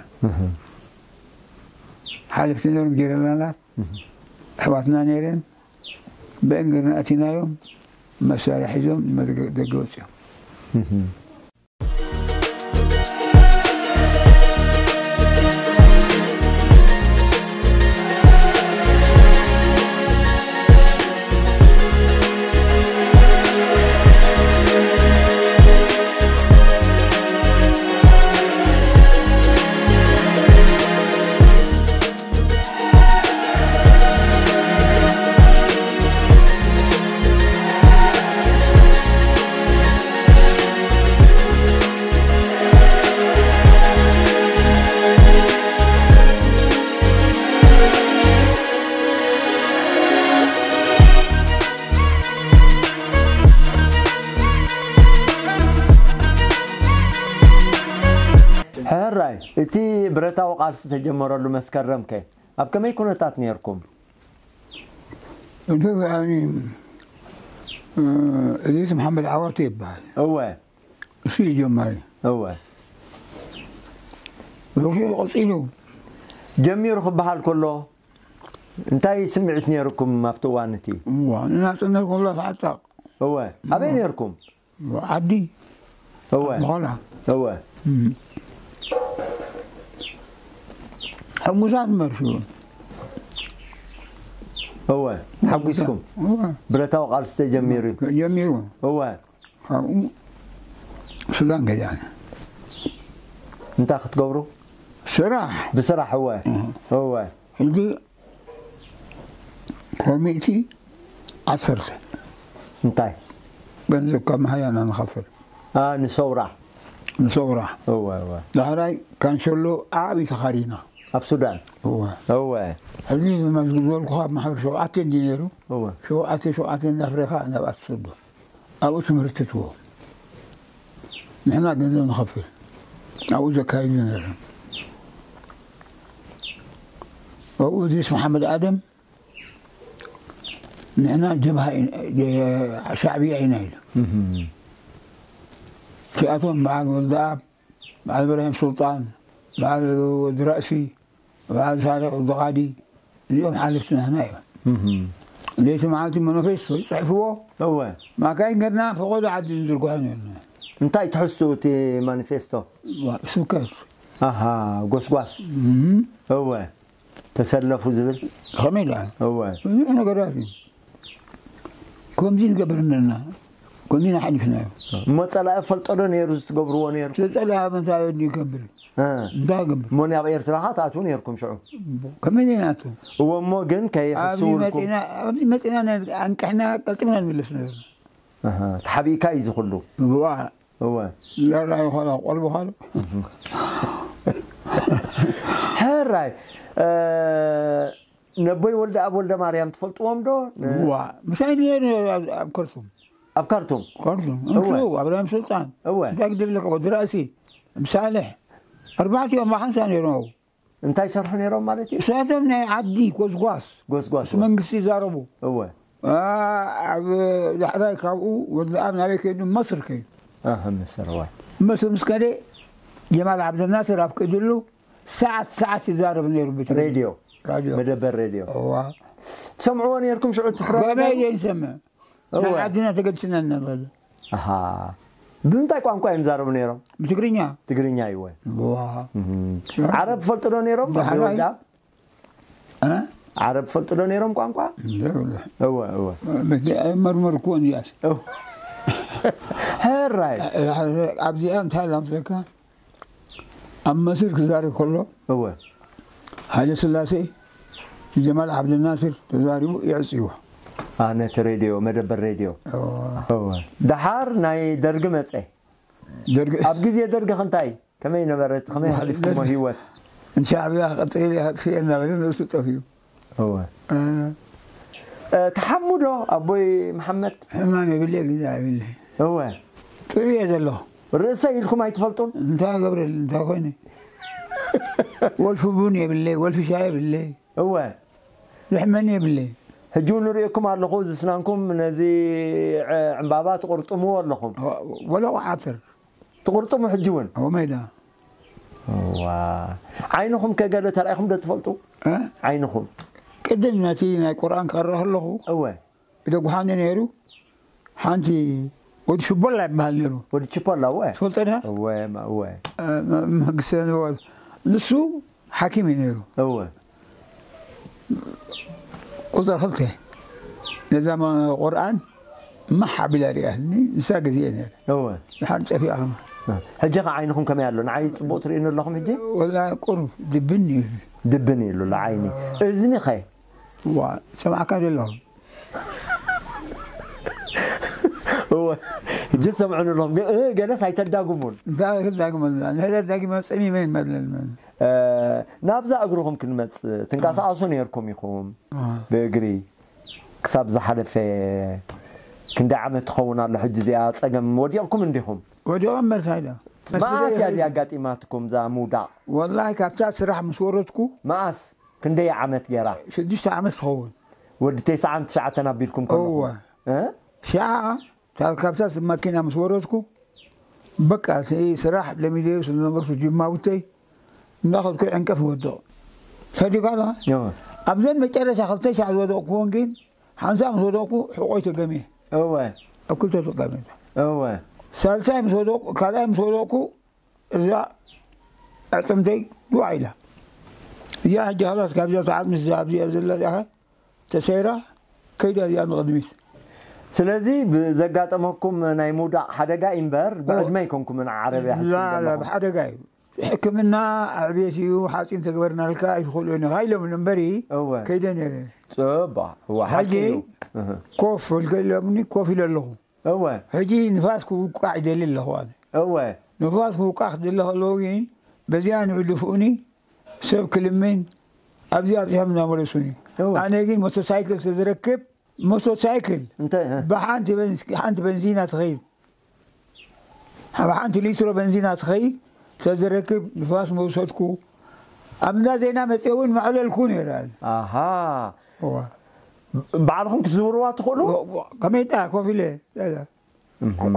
ሓለፍቲ ነሮም ጀነራላት ኣሕዋትና ነይረን ብእንግርና እቲናዮም መሳርያ ሒዞም ንመደገ ወፂኦም ሕራይ እቲ ብረታዊ ቃልሲ ተጀመረሉ መስከረም ከ ኣብ ከመይ ኩነታት ነርኩም? እዚ ከኣኒ እዚ መሓመድ ዓዋተ ይበሃል። እወ እሱ እዩ ጀማሪ። እወ ብሕኪ ቀፂሉ ጀሚሩ ክበሃል ከሎ እንታይ ስምዒት ነይርኩም ኣብቲ እዋን እቲ? እዋ ንናፅነት ከሎ ተዓጣቕ። እወ ኣበይ ነይርኩም? ዓዲ እወ በኋላ እወ ሕጉሳት መርሹ እወ፣ ተሓጒስኩም። እወ። ብረታዊ ቃልሲ ተጀሚሩ እዩ። ጀሚሩ። እወ። ካብኡ ሱዳን ገዲኣና። እንታይ ክትገብሩ? ስራሕ። ብስራሕ፣ እወ። እወ። ሕጂ ኮሚቲ ዓሰርተ እንታይ? ገንዘብ ካብ መሃያና ንኸፍል። ኣ፣ ንሰውራ። ንሰውራ። እወ፣ እወ። ዳሕራይ ካንሸሎ ዓቢ ተኻሪና። ኣብ ሱዳን? እወ። እወ። ሕጂ መዝግብ ዝበልኩኻ ኣብ ማሕበር ሸውዓተ እንዲ ነይሩ። እወ። ሸውዓተ፣ ሸውዓተ እንዳፍረኻ ናብኣ ትሰዶ። ኣብኡ ትምህርቲ ትወ። ንሕና ገንዘብ ንኸፍል። ኣብኡ ዘካይዱ ነይሩ። ኣብኡ እድሪስ መሓመድ ኣደም፣ ንሕና ጀብሃ ኢና፣ ጀ-፣ ሻዕብያ ኢና ኢሉ። እህ። እቲኣቶም በዓል ወልደኣብ፣ በዓል እብራሂም ሱልጣን፣ በዓል ወዲ ራእሲ፣ በዓል ሳልሕ ወዲ ቃዲ፣ እዚኦም ሓለፍቲ ናህና እዮም። እህ። ለይቲ መዓልቲ ማኒፌስቶ ይጽሕፍዎ። እወ። ማካይን ገርና ፈቐዶ ዓዲ ንዝርግሖ ነርና። እንታይ ትሕዝቱ እቲ ማኒፌስቶ? ዋ፣ ስብከት። ኣሃ፣ ጎስጓስ። እህ። እወ። ተሰለፉ ዝብል? ከመይ ደኣ? እወ። ብዙሕ ነገራት እዩ። ከምዚ ንገብር ነርና። ከምዚ ኢና ሓሊፍናዮ። እሞ ጸላኢ ፈልጦ ዶ ነይሩ ዝትገብርዎ ነይሩ? ጸላኢ ኣብ እንታይ እዩ ይገብር? እ። እንታይ ይገብር? እሞ ናብ ኤርትራ ኸኣ ትኣትዉ ነይርኩም ሽዑ? ከመይ ደኣ ናቱ? እወ፣ እሞ ግን ኣብዚ ከይሕስውልኩም? መጺና፣ ኣብዚ መጺና ነ-፣ ኣንቅሕና ቀልጢፍና ንምለስ ነርና። ኣሃ፣ ተሓቢእካ እዩ እዚ ኩሉ? እዋ። እወ። ላላ ይኾላ፣ ቆልቡ ኻሉ። ሕራይ፣ እ፣ ነቦይ ወልደኣብ ወልደማርያም ትፈልጥዎም ዶ? ን- ዋ፣ ምሳይ ነይሩ ኣብ፣ ኣብ ከርቱም። ኣብ ካርቱም? ካርቱም። እወ። እንሱ፣ ኣብርሃም ሱልጣን። እወ። እንታይ ክድብለካ፣ ወዲ ራእሲ፣ ሳልሕ። ኣርባዕቲኦም ብሓንሳእ ነይሮም ኣብኡ። እንታይ ይሰርሑ ነይሮም ማለት እዩ? እሳቶም ናይ ዓዲ ጎስጓስ። ጎስጓስ፣ ምስ እወ። መንግስቲ ይዛረቡ። እወ። ኣ-፣ ኣብ ዳሕራይ ካብኡ ወዲ ኣብ ናበይ ከይዱ? መስር ከይዱ። ኣህ፣ መስር፣ እወ። መስር ምስ ከደ ጀማል ዓብደልናስር ኣፍቂድሉ ሰዓት ሰዓት ይዛረብ ነይሩ ብትግርኛ። ሬድዮ። ራድዮ። መደበር ሬድዮ። እዋ። ትሰምዕዎ ነይርኩም ሽዑ እቲ ፕሮግራም? ከመይ ዘይንሰምዕ? እወ። ናይ ዓድና ተገድስና እናበለ። ኣሃ። ብምንታይ ቋንቋ እዮም ዝዛረቡ ነይሮም? ብትግርኛ። ትግርኛ እዩ፣ እወ። እዋ። እህ። ዓረብ ፈልጡ ዶ ነይሮም? ዳሕራይ። ወዲ ኣብ? እ? ዓረብ ፈልጡ ዶ ነይሮም ቋንቋ? እንደ ወላሂ። እወ፣ እወ። መርመርኩ እንዲያስ። እወ። ሕራይ። ኣብዚኣ እንታይ ላምሰካ? ኣብ መስር ክዛረብ ከሎ፣ እወ። ሃይለ ስላሴ ንጀማል ዓብደልናስር ተዛሪቡ የዕጽይዎ። ኣ፣ ነቲ ሬድዮ፣ መደበር ሬድዮ። እወ። እወ። ደሓር ናይ ደርጊ መጸ። ደርጊ ኣብ ግዜ ደርጊ ኸ እንታይ? ከመይ ነበረት? ከመይ ሓሊፍኩሞ ደርጊ ህይወት? ንሻዕብያ ክጥል እየ፣ ከጥፍእ እየ እናበለ ነብሱ ጠፊኡ። እወ። እ። እ፣ ተሓሙ ዶ ኣቦይ መሓመድ? ሕማም የብለይ፣ ግዜ የብለይ። እወ። ጥዑይ እየ ዘለኹ። ርእሰይ ኢልኩም ኣይትፈልጡን? እንታይ ገብረል፣ እንታይ ኮይነ? ወልፊ ቡን የብለይ፣ ወልፊ ሻሂ የብለይ። እወ። ዝሕመኒ የብለይ። ሕጂ እውን ንርእየኩም ኣለኹ፣ እዚ ስናንኩም ነዚ፣ ዕ-፣ ዕምባባ ትቕርጥምዎ ኣለኹም። ወ-፣ ወለቑ ዓተር። ትቕርጥሙ ሕጂ እውን? ኣብ ሜዳ። እዋ። ዓይንኹም ከ ገለ ተራኢኹም ዶ ትፈልጡ? እ? ዓይንኹም? ቅድም ነቲ ናይ ቁርኣን ከርእ ከለኹ፣ እወ። ደጉሓኒ ነይሩ። ሓንቲ ወዲ ሽቦላ ይበሃል ነይሩ። ወዲ ችፖላ፣ እወ። ትፈልጦ ዲኻ? እወ፣ ማ-፣ እወ። እ፣ መ-፣ መንግስተ ንበል። ንሱ ሓኪም እዩ ነይሩ። እወ። ቁጽሪ ክልተ። ነዛ መ-፣ ቁርኣን ማሕ ኣቢላ ሪኣትኒ፣ ንሳ ግዜኤ ነይረ። እወ። ድሓር ጸፊኣ ከማን። እ፣ ሕጂ ኸ ዓይንኹም ከመይ ኣሎ? ንዓይ ጽቡቕ ትርእዩኒ ኣለኹም ሕጂ? ወላ ቁሩብ ድብን እዩ። ድብን እዩ ኣሎ ዓይኒ። እዝኒ ኸ? ዋ፣ ሰማዕካ ዘለኹም። እወ፣ ሕጂ ትሰምዑኒ ኣለኹም። ገ-፣ እ፣ ገለስ ኣይተዳግሙን። እንታይ ክዳግመና? ንሕና ዳጊመ ጸሚመ ይመለል መን? እ፣ ናብዛ እግርኹም ክንመጽእ፣ ትንቀሳቐሱ ነይርኩም ኢኹም። እ። ብእግሪ ክሳብ ዝሓለፈ ክንደይ ዓመት ትኸውን ኣሎ? ሕጂ እዚኣ ጸገም ወዲቕኩም እንዲኹም? ወዲቐ እምበር እንታይ ኢለ? መኣስ እያ እዚኣ ኣጋጢማትኩም፣ እዛ ምውዳቕ? ወላሂ፣ ካብታ ስራሕ ምስ ወረድኩ። መኣስ? ክንደይ ዓመት ገይራ? ሽዱሽተ ዓመት ትኸውን። ወዲ ተስዓን ትሽዓተን ኣቢልኩም ከለኹም? እወ። እ? ሽዓ፣ ካብ፣ ካብታ መኪና ምስ ወረድኩ፣ በቃ፣ እቲ ስራሕ ለሚደዮ ስለ ዝነበርኩ፣ ጅማውተይ እንዳኸድኩ ዕንቀፍ ይወድቕ። ሰዲቓ ኣለኻ? እወ። ኣብዘን መጨረሻ ክልተ ሻዕ ዝወደቕኩወን ግን፣ ሓንሳእ ምስ ወደቕኩ፣ ሕቖይ ተገምየ። እወ። ኣብ ክልተ ተቐሚጠ። እወ። ሳልሳይ ምስ ወደቕኩ፣ ካልኣይ ምስ ወደቕኩ፣ እዛ ኣዕጽምተይ ዱዓ ኢላ። እዚኣ ሕጂ ኸላስ ካብዛ ሰዓት ምስ ኣብዚኣ ዘላ እዚኣ ተሰይራ ከይዳ እዚኣ ንቕድሚት። ስለዚ ብዘጋጠመኩም ናይ ምውዳቕ ሓደጋ እዩ እምበር ብዕድመ ኣይኮንኩምን ዓረብያ ሒዝኩም ዘለኹም። ብሓደጋ እዩ። ሕክምና ኣዕቤት እዩ፣ ሓፂን ተግበርናልካ ኣይትኽእሉ ኢኻ ኢሎም እምበሪ እወ። ከይደ ነይረ። ጽቡቕ። እወ፣ ሓቂ ሕጂ እዩ። እህ። ኮፍ በል ከይሎምኒ ኮፍ ኢለ ኣለኹ። እወ። ሕጂ ንፋስ ክውቃዕ ይደሊ ኣለኹ ኣነ። እወ። ንፋስ ክውቃዕ ክደሊ ከለዉ ግን በዚኣ ንዕድፍኡኒ ሰብ ክልምን ኣብዚኣ ኣብዚሖም እናመለሱኒ። እወ። ኣነ ግን ሞተርሳይክል ተዝረክብ ሞተርሳይክል እንታይ? እ? ብሓንቲ በንዝ- ሓንቲ በንዚና ትኸይድ ብሓንቲ ሊትሮ በንዚና ትኸይድ ተዝረክብ ንፋስ መውሰድኩ ኣብ እንዳ ዜና መፅአ እውን መዕለልኩ ነይረ። ኣሃ። እዋ። ባዕልኹም ክትዝውርዋ ትኽእሉ? ከመይ ዳ ኮፍ ኢለ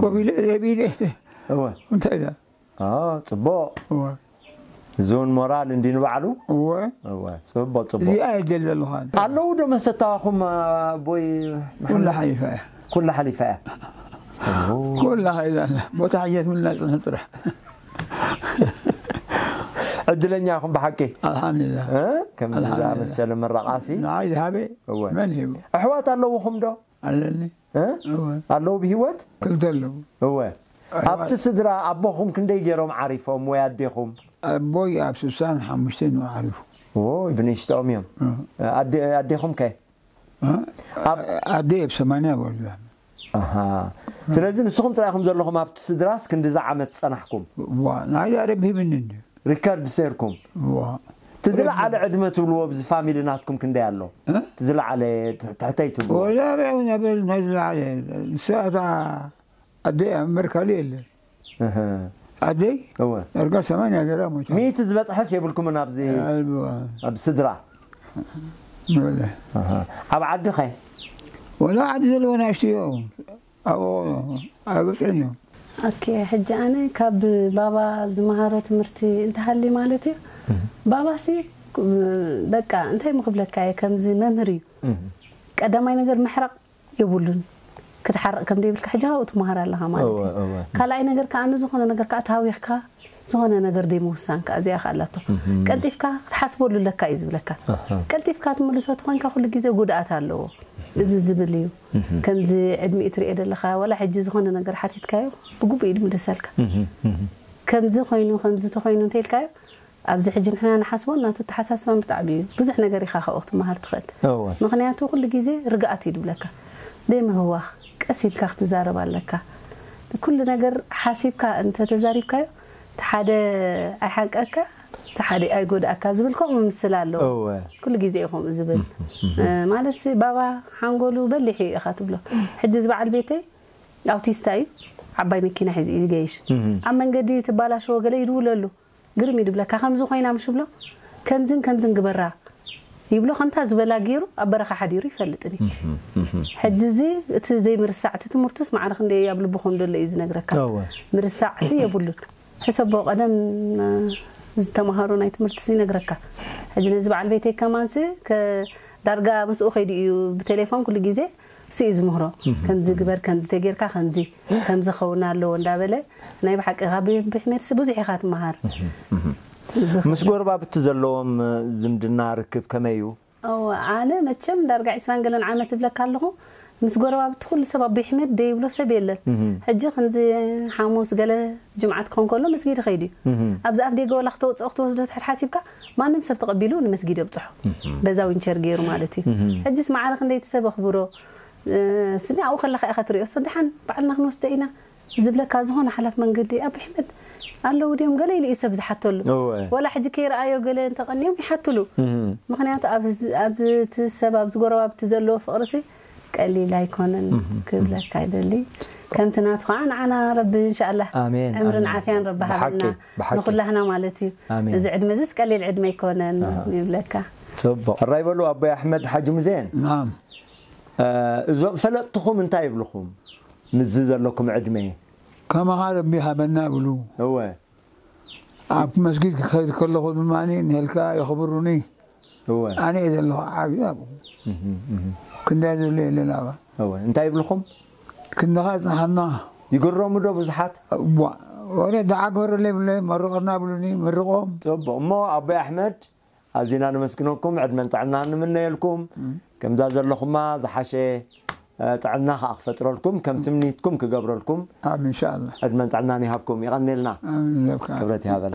ኮፍ ኢለ ቢደ እወ። እንታይ ዳ ኦ፣ ጽቡቕ። እዋ። እዚ እውን ሞራል እንዲ ንባዕሉ? እወ። እወ፣ ጽቡቕ፣ ጽቡቕ። እዚኣ እየ ደሊ ዘለኹ ኣነ። ኣለዉ ዶ መሰታኹም ኣቦይ ኩላ ሓሊፋ እያ። ኩላ ሓሊፋ እያ። ኩላ ከይዳ ኣላ። ቦታ ሕየት ምልና ጽንሑ ጥራሕ። ዕድለኛ ኢኹም ብሓቂ። ኣልሓምዱሊላህ። እ? ከምዚ ኣልሓምዱሊላህ። ዝኣመሰለ መራቓሲ። ንዓይ ዝሃበ እወ። መን ሂቡ? ኣሕዋት ኣለውኹም ዶ? ኣለኒ። እ? እወ። ኣለዉ ብህይወት? ክልተ ኣለዉ። እወ። ኣብቲ ስድራ ኣቦኹም ክንደይ ገይሮም ዓሪፎም ወይ ኣዴኹም? ኣቦይ ኣብ ስሳን ሓሙሽተን እዩ ዓሪፉ። ዎይ ብንእሽተኦም እዮም። እ። ኣዴ- ኣዴኹም ከ? እ? ኣብ- ኣደ ኣብ ሰማንያ ወልዳ። ኣሃ። ስለዚ ንስኹም ጥራይ ኢኹም ዘለኹም ኣብቲ ስድራስ ክንዲዚ ዓመት ጸናሕኩም? ዋ ናይ ኣረብ ሂብኒ እንዲ። ሪከርድ ሰይርኩም? ዋ እቲ ዝለዓለ ዕድመ ትብልዎ ኣብዚ ፋሚሊ ናትኩም ክንደይ ኣሎ? እ? እቲ ዝለዓለ ትሕተይ ትብልዎ? ወላ በይ ነበር ናይ ዝለዓለ ንሳ እታ ኣደይ ኣብ መርካሊ የለ። እህ። ኣደይ እወ። ዳርጋ ሰማንያ ገራ ሞይታ። ሚእቲ ዝበጽሐስ የብልኩምን ኣብዚ ኣልዋ ኣብ ስድራ? ወላ ኣሃ። ኣብ ዓዲ ኸ? ወላ ዓዲ ዘለዎ ናእሽቱ እዮም። ኣብኡ ኣይበፅዑን እዮም። ኦኬ፣ ሕጂ ኣነ ካብ ባባ ዝመሃሮ ትምህርቲ እንተሃሊ ማለት እዩ። ባባሲ በቃ እንታይ ምክብለካ እየ፣ ከምዚ መምህር እዩ። ቀዳማይ ነገር ምሕራቕ የብሉን። ክትሓርቕ ከም ዘይብልካ ሕጂ ካብኡ ትመሃር ኣለኻ ማለት እዩ። እወ፣ እወ። ካልኣይ ነገር ከዓ ንዝኾነ ነገር ከዓ ተሃዊኽካ ዝኾነ ነገር ደይ ምውሳን ከዓ እዚኣ ከዓ ኣላቶ። ቀልጢፍካ ክትሓስበሉ ኣለካ እዩ ዝብለካ። ቀልጢፍካ ትምልሶ ተኾይንካ ኩሉ ግዜ ጉድኣት ኣለዎ። እዚ ዝብል እዩ። ከምዚ ዕድሚኡ ትሪኦ ዘለኻ ዋላ ሕጂ ዝኾነ ነገር ሓቲትካዮ ብግቡእ እዩ ዝምልሰልካ። ከምዚ ኮይኑ ከምዚ ተኾይኑ እንተኢልካዮ ኣብዚ ሕጂ ንሕና ንሓስቦን ናቱ ኣተሓሳስባን ብጣዕሚ እዩ። ብዙሕ ነገር ኢኻ ካብኡ ክትመሃር ትኽእል። እወ። ምኽንያቱ ኩሉ ግዜ ርግኣት እዩ ዝብለካ። ዘይምህዋኽ ቀስ ኢልካ ክትዛረብ ኣለካ። ኩሉ ነገር ሓሲብካ እንተተዛሪብካዮ እቲ ሓደ ኣይሓንቀካ እቲ ሓደ ኣይጎድኣካ ዝብል ከምኡ ምስል ኣለዎ። እወ። ኩሉ ግዜ እዩ ከምኡ ዝብል። እ፣ ማለት ባባ ሓንጎሉ በሊሕ እዩ ኢኻ ትብሎ። ሕጂ እዚ በዓል ቤተይ ኣውቲስታ እዩ። ዓባይ መኪና ሒዙ እዩ ዝገይሽ። ኣብ መንገዲ ትባላሸዎ ገለ ይድውለሉ። ግርም እዩ ድብለካ ከምዚ ኮይና ምሽ ብሎ ከምዝን ከምዝን ግበራ ይብሎ ከምታ ዝበላ ገይሩ ኣብ በረኻ ሓዲሩ ይፈልጥኒ። ሕጂ እዚ እቲ ዘይምርሳዕ እቲ ትምህርቱስ ማዕረ ክንደይ ኣብ ልቡ ከም ዘሎ እዩ ዝነግረካ። እወ። ምርሳዕሲ የብሉን። ሕሰቦ ቀደም ዝተምሃሮ ናይ ትምህርትሲ ይነግረካ። ሕጂ ነዚ በዓል ቤተይ ከማንሲ ከ- ዳርጋ ምስኡ ከይዱ እዩ ብቴሌፎን ኩሉ ግዜ እሱ እዩ ዝምህሮ። ከምዚ ግበር ከምዚ ተጌርካ ከምዚ ከምዚ ኸውን ኣለዎ እንዳበለ ናይ ብሓቂ ካብ ብሕሜድሲ ብዙሕ ኢኻ ትመሃር። ምስ ጎረባብቲ ዘለዎም ዝምድና ርክብ ከመይ እዩ? ኣነ መቸም ዳርጋ ዒስራን ገለን ዓመት እብለካ ኣለኹ ምስ ጎረባብቲ ኩሉ ሰብ ኣቦይ ሕሜድ ደይብሎ ሰብ የለን። ሕጂ ከምዚ ሓሙስ ገለ ጅምዓት ክኾን ከሎ መስጊድ ይኸይድ እዩ። ኣብዚ ኣፍ ደገ ወላ ክተውፅኦ ክትወስዶ ትሕር ሓሲብካ ማንም ሰብ ተቐቢሉ ንመስጊድ የብፅሖ። በዛ ዊንቸር ገይሩ ማለት እዩ። ሕጂስ ማዕረ ክንደይቲ ሰብ ኣኽብሮ። ስኒ ኣብኡ ከለኻ ኢኻ ትሪኦ። ሰ ደሓን ባዕልና ክንወስዶ ኢና ዝብለካ ዝኾነ ሓላፍ መንገዲ ኣብ ሕመድ ኣለዉ ድዮም ገለ ኢሉ እዩ ሰብ ዝሓተሉ። ወላ ሕጂ ከይረኣዮ ገለ እንተቐንዮም ይሓትሉ። ምክንያቱ ኣብ ህዝ- ኣብ እቲ ሰብ ኣብዚ ጎረባብቲ ዘለዎ ፍቕርሲ ቀሊል ኣይኮነን ክብለካ ይደሊ። ከምቲ ናቱ ከዓ ንዓና ረቢ እንሻላ ኣሜን፣ ዕምርን ኣሜን። ዓፍያን ረቢ ብሓቂ፣ ሃበና ብሓቂ። ንኩላህና ማለት እዩ። ኣሜን። እዚ ዕድመ እዚስ ቀሊል ዕድመ ኣይኮነን ይብለካ። ጽቡቕ። እራይ በሉ ኣቦይ ኣሕመድ ሓጂ ሙዜን። ናም እ፣ እዞም ፈለጥትኹም እንታይ ይብልኹም? ምስዚ ዘለኩም ዕድመ። ከማኻ ረቢ ሃበና ብሉ። እወ። ኣብ መስጊድ ክኸይድ ከለኹ ድማ ንሄልካ የኽብሩኒ። እወ። ኣነ እየ ዘለኹ ዓብዪ ኣብኡ። ክንዳ ዘሎ የለን ኣባ። እወ። እንታይ ይብልኹም? ክንድኻ ጽንሓና። ይግረሙ ዶ ብዙሓት? እዋ፣ ወረ ደዓ ግበረለይ ብለ መርቐና ብሉኒ፣ ምርቖም። ጽቡቕ። እሞ ኣቦይ ኣሕመድ ኣዚና ነመስግነኩም፣ ዕድመን ጥዕናን ንምነየልኩም። ከምዛ ዘለኹማ ዝሓሸ ጥዕና ከዓ ክፈጥረልኩም፣ ከም ትምኒትኩም ክገብረልኩም። ኣሜን። ኢንሻኣላ። ዕድመን ጥዕናን ይሃብኩም። ይቐንየልና። ኣሜን። ለብካ ክብረት ይሃበና።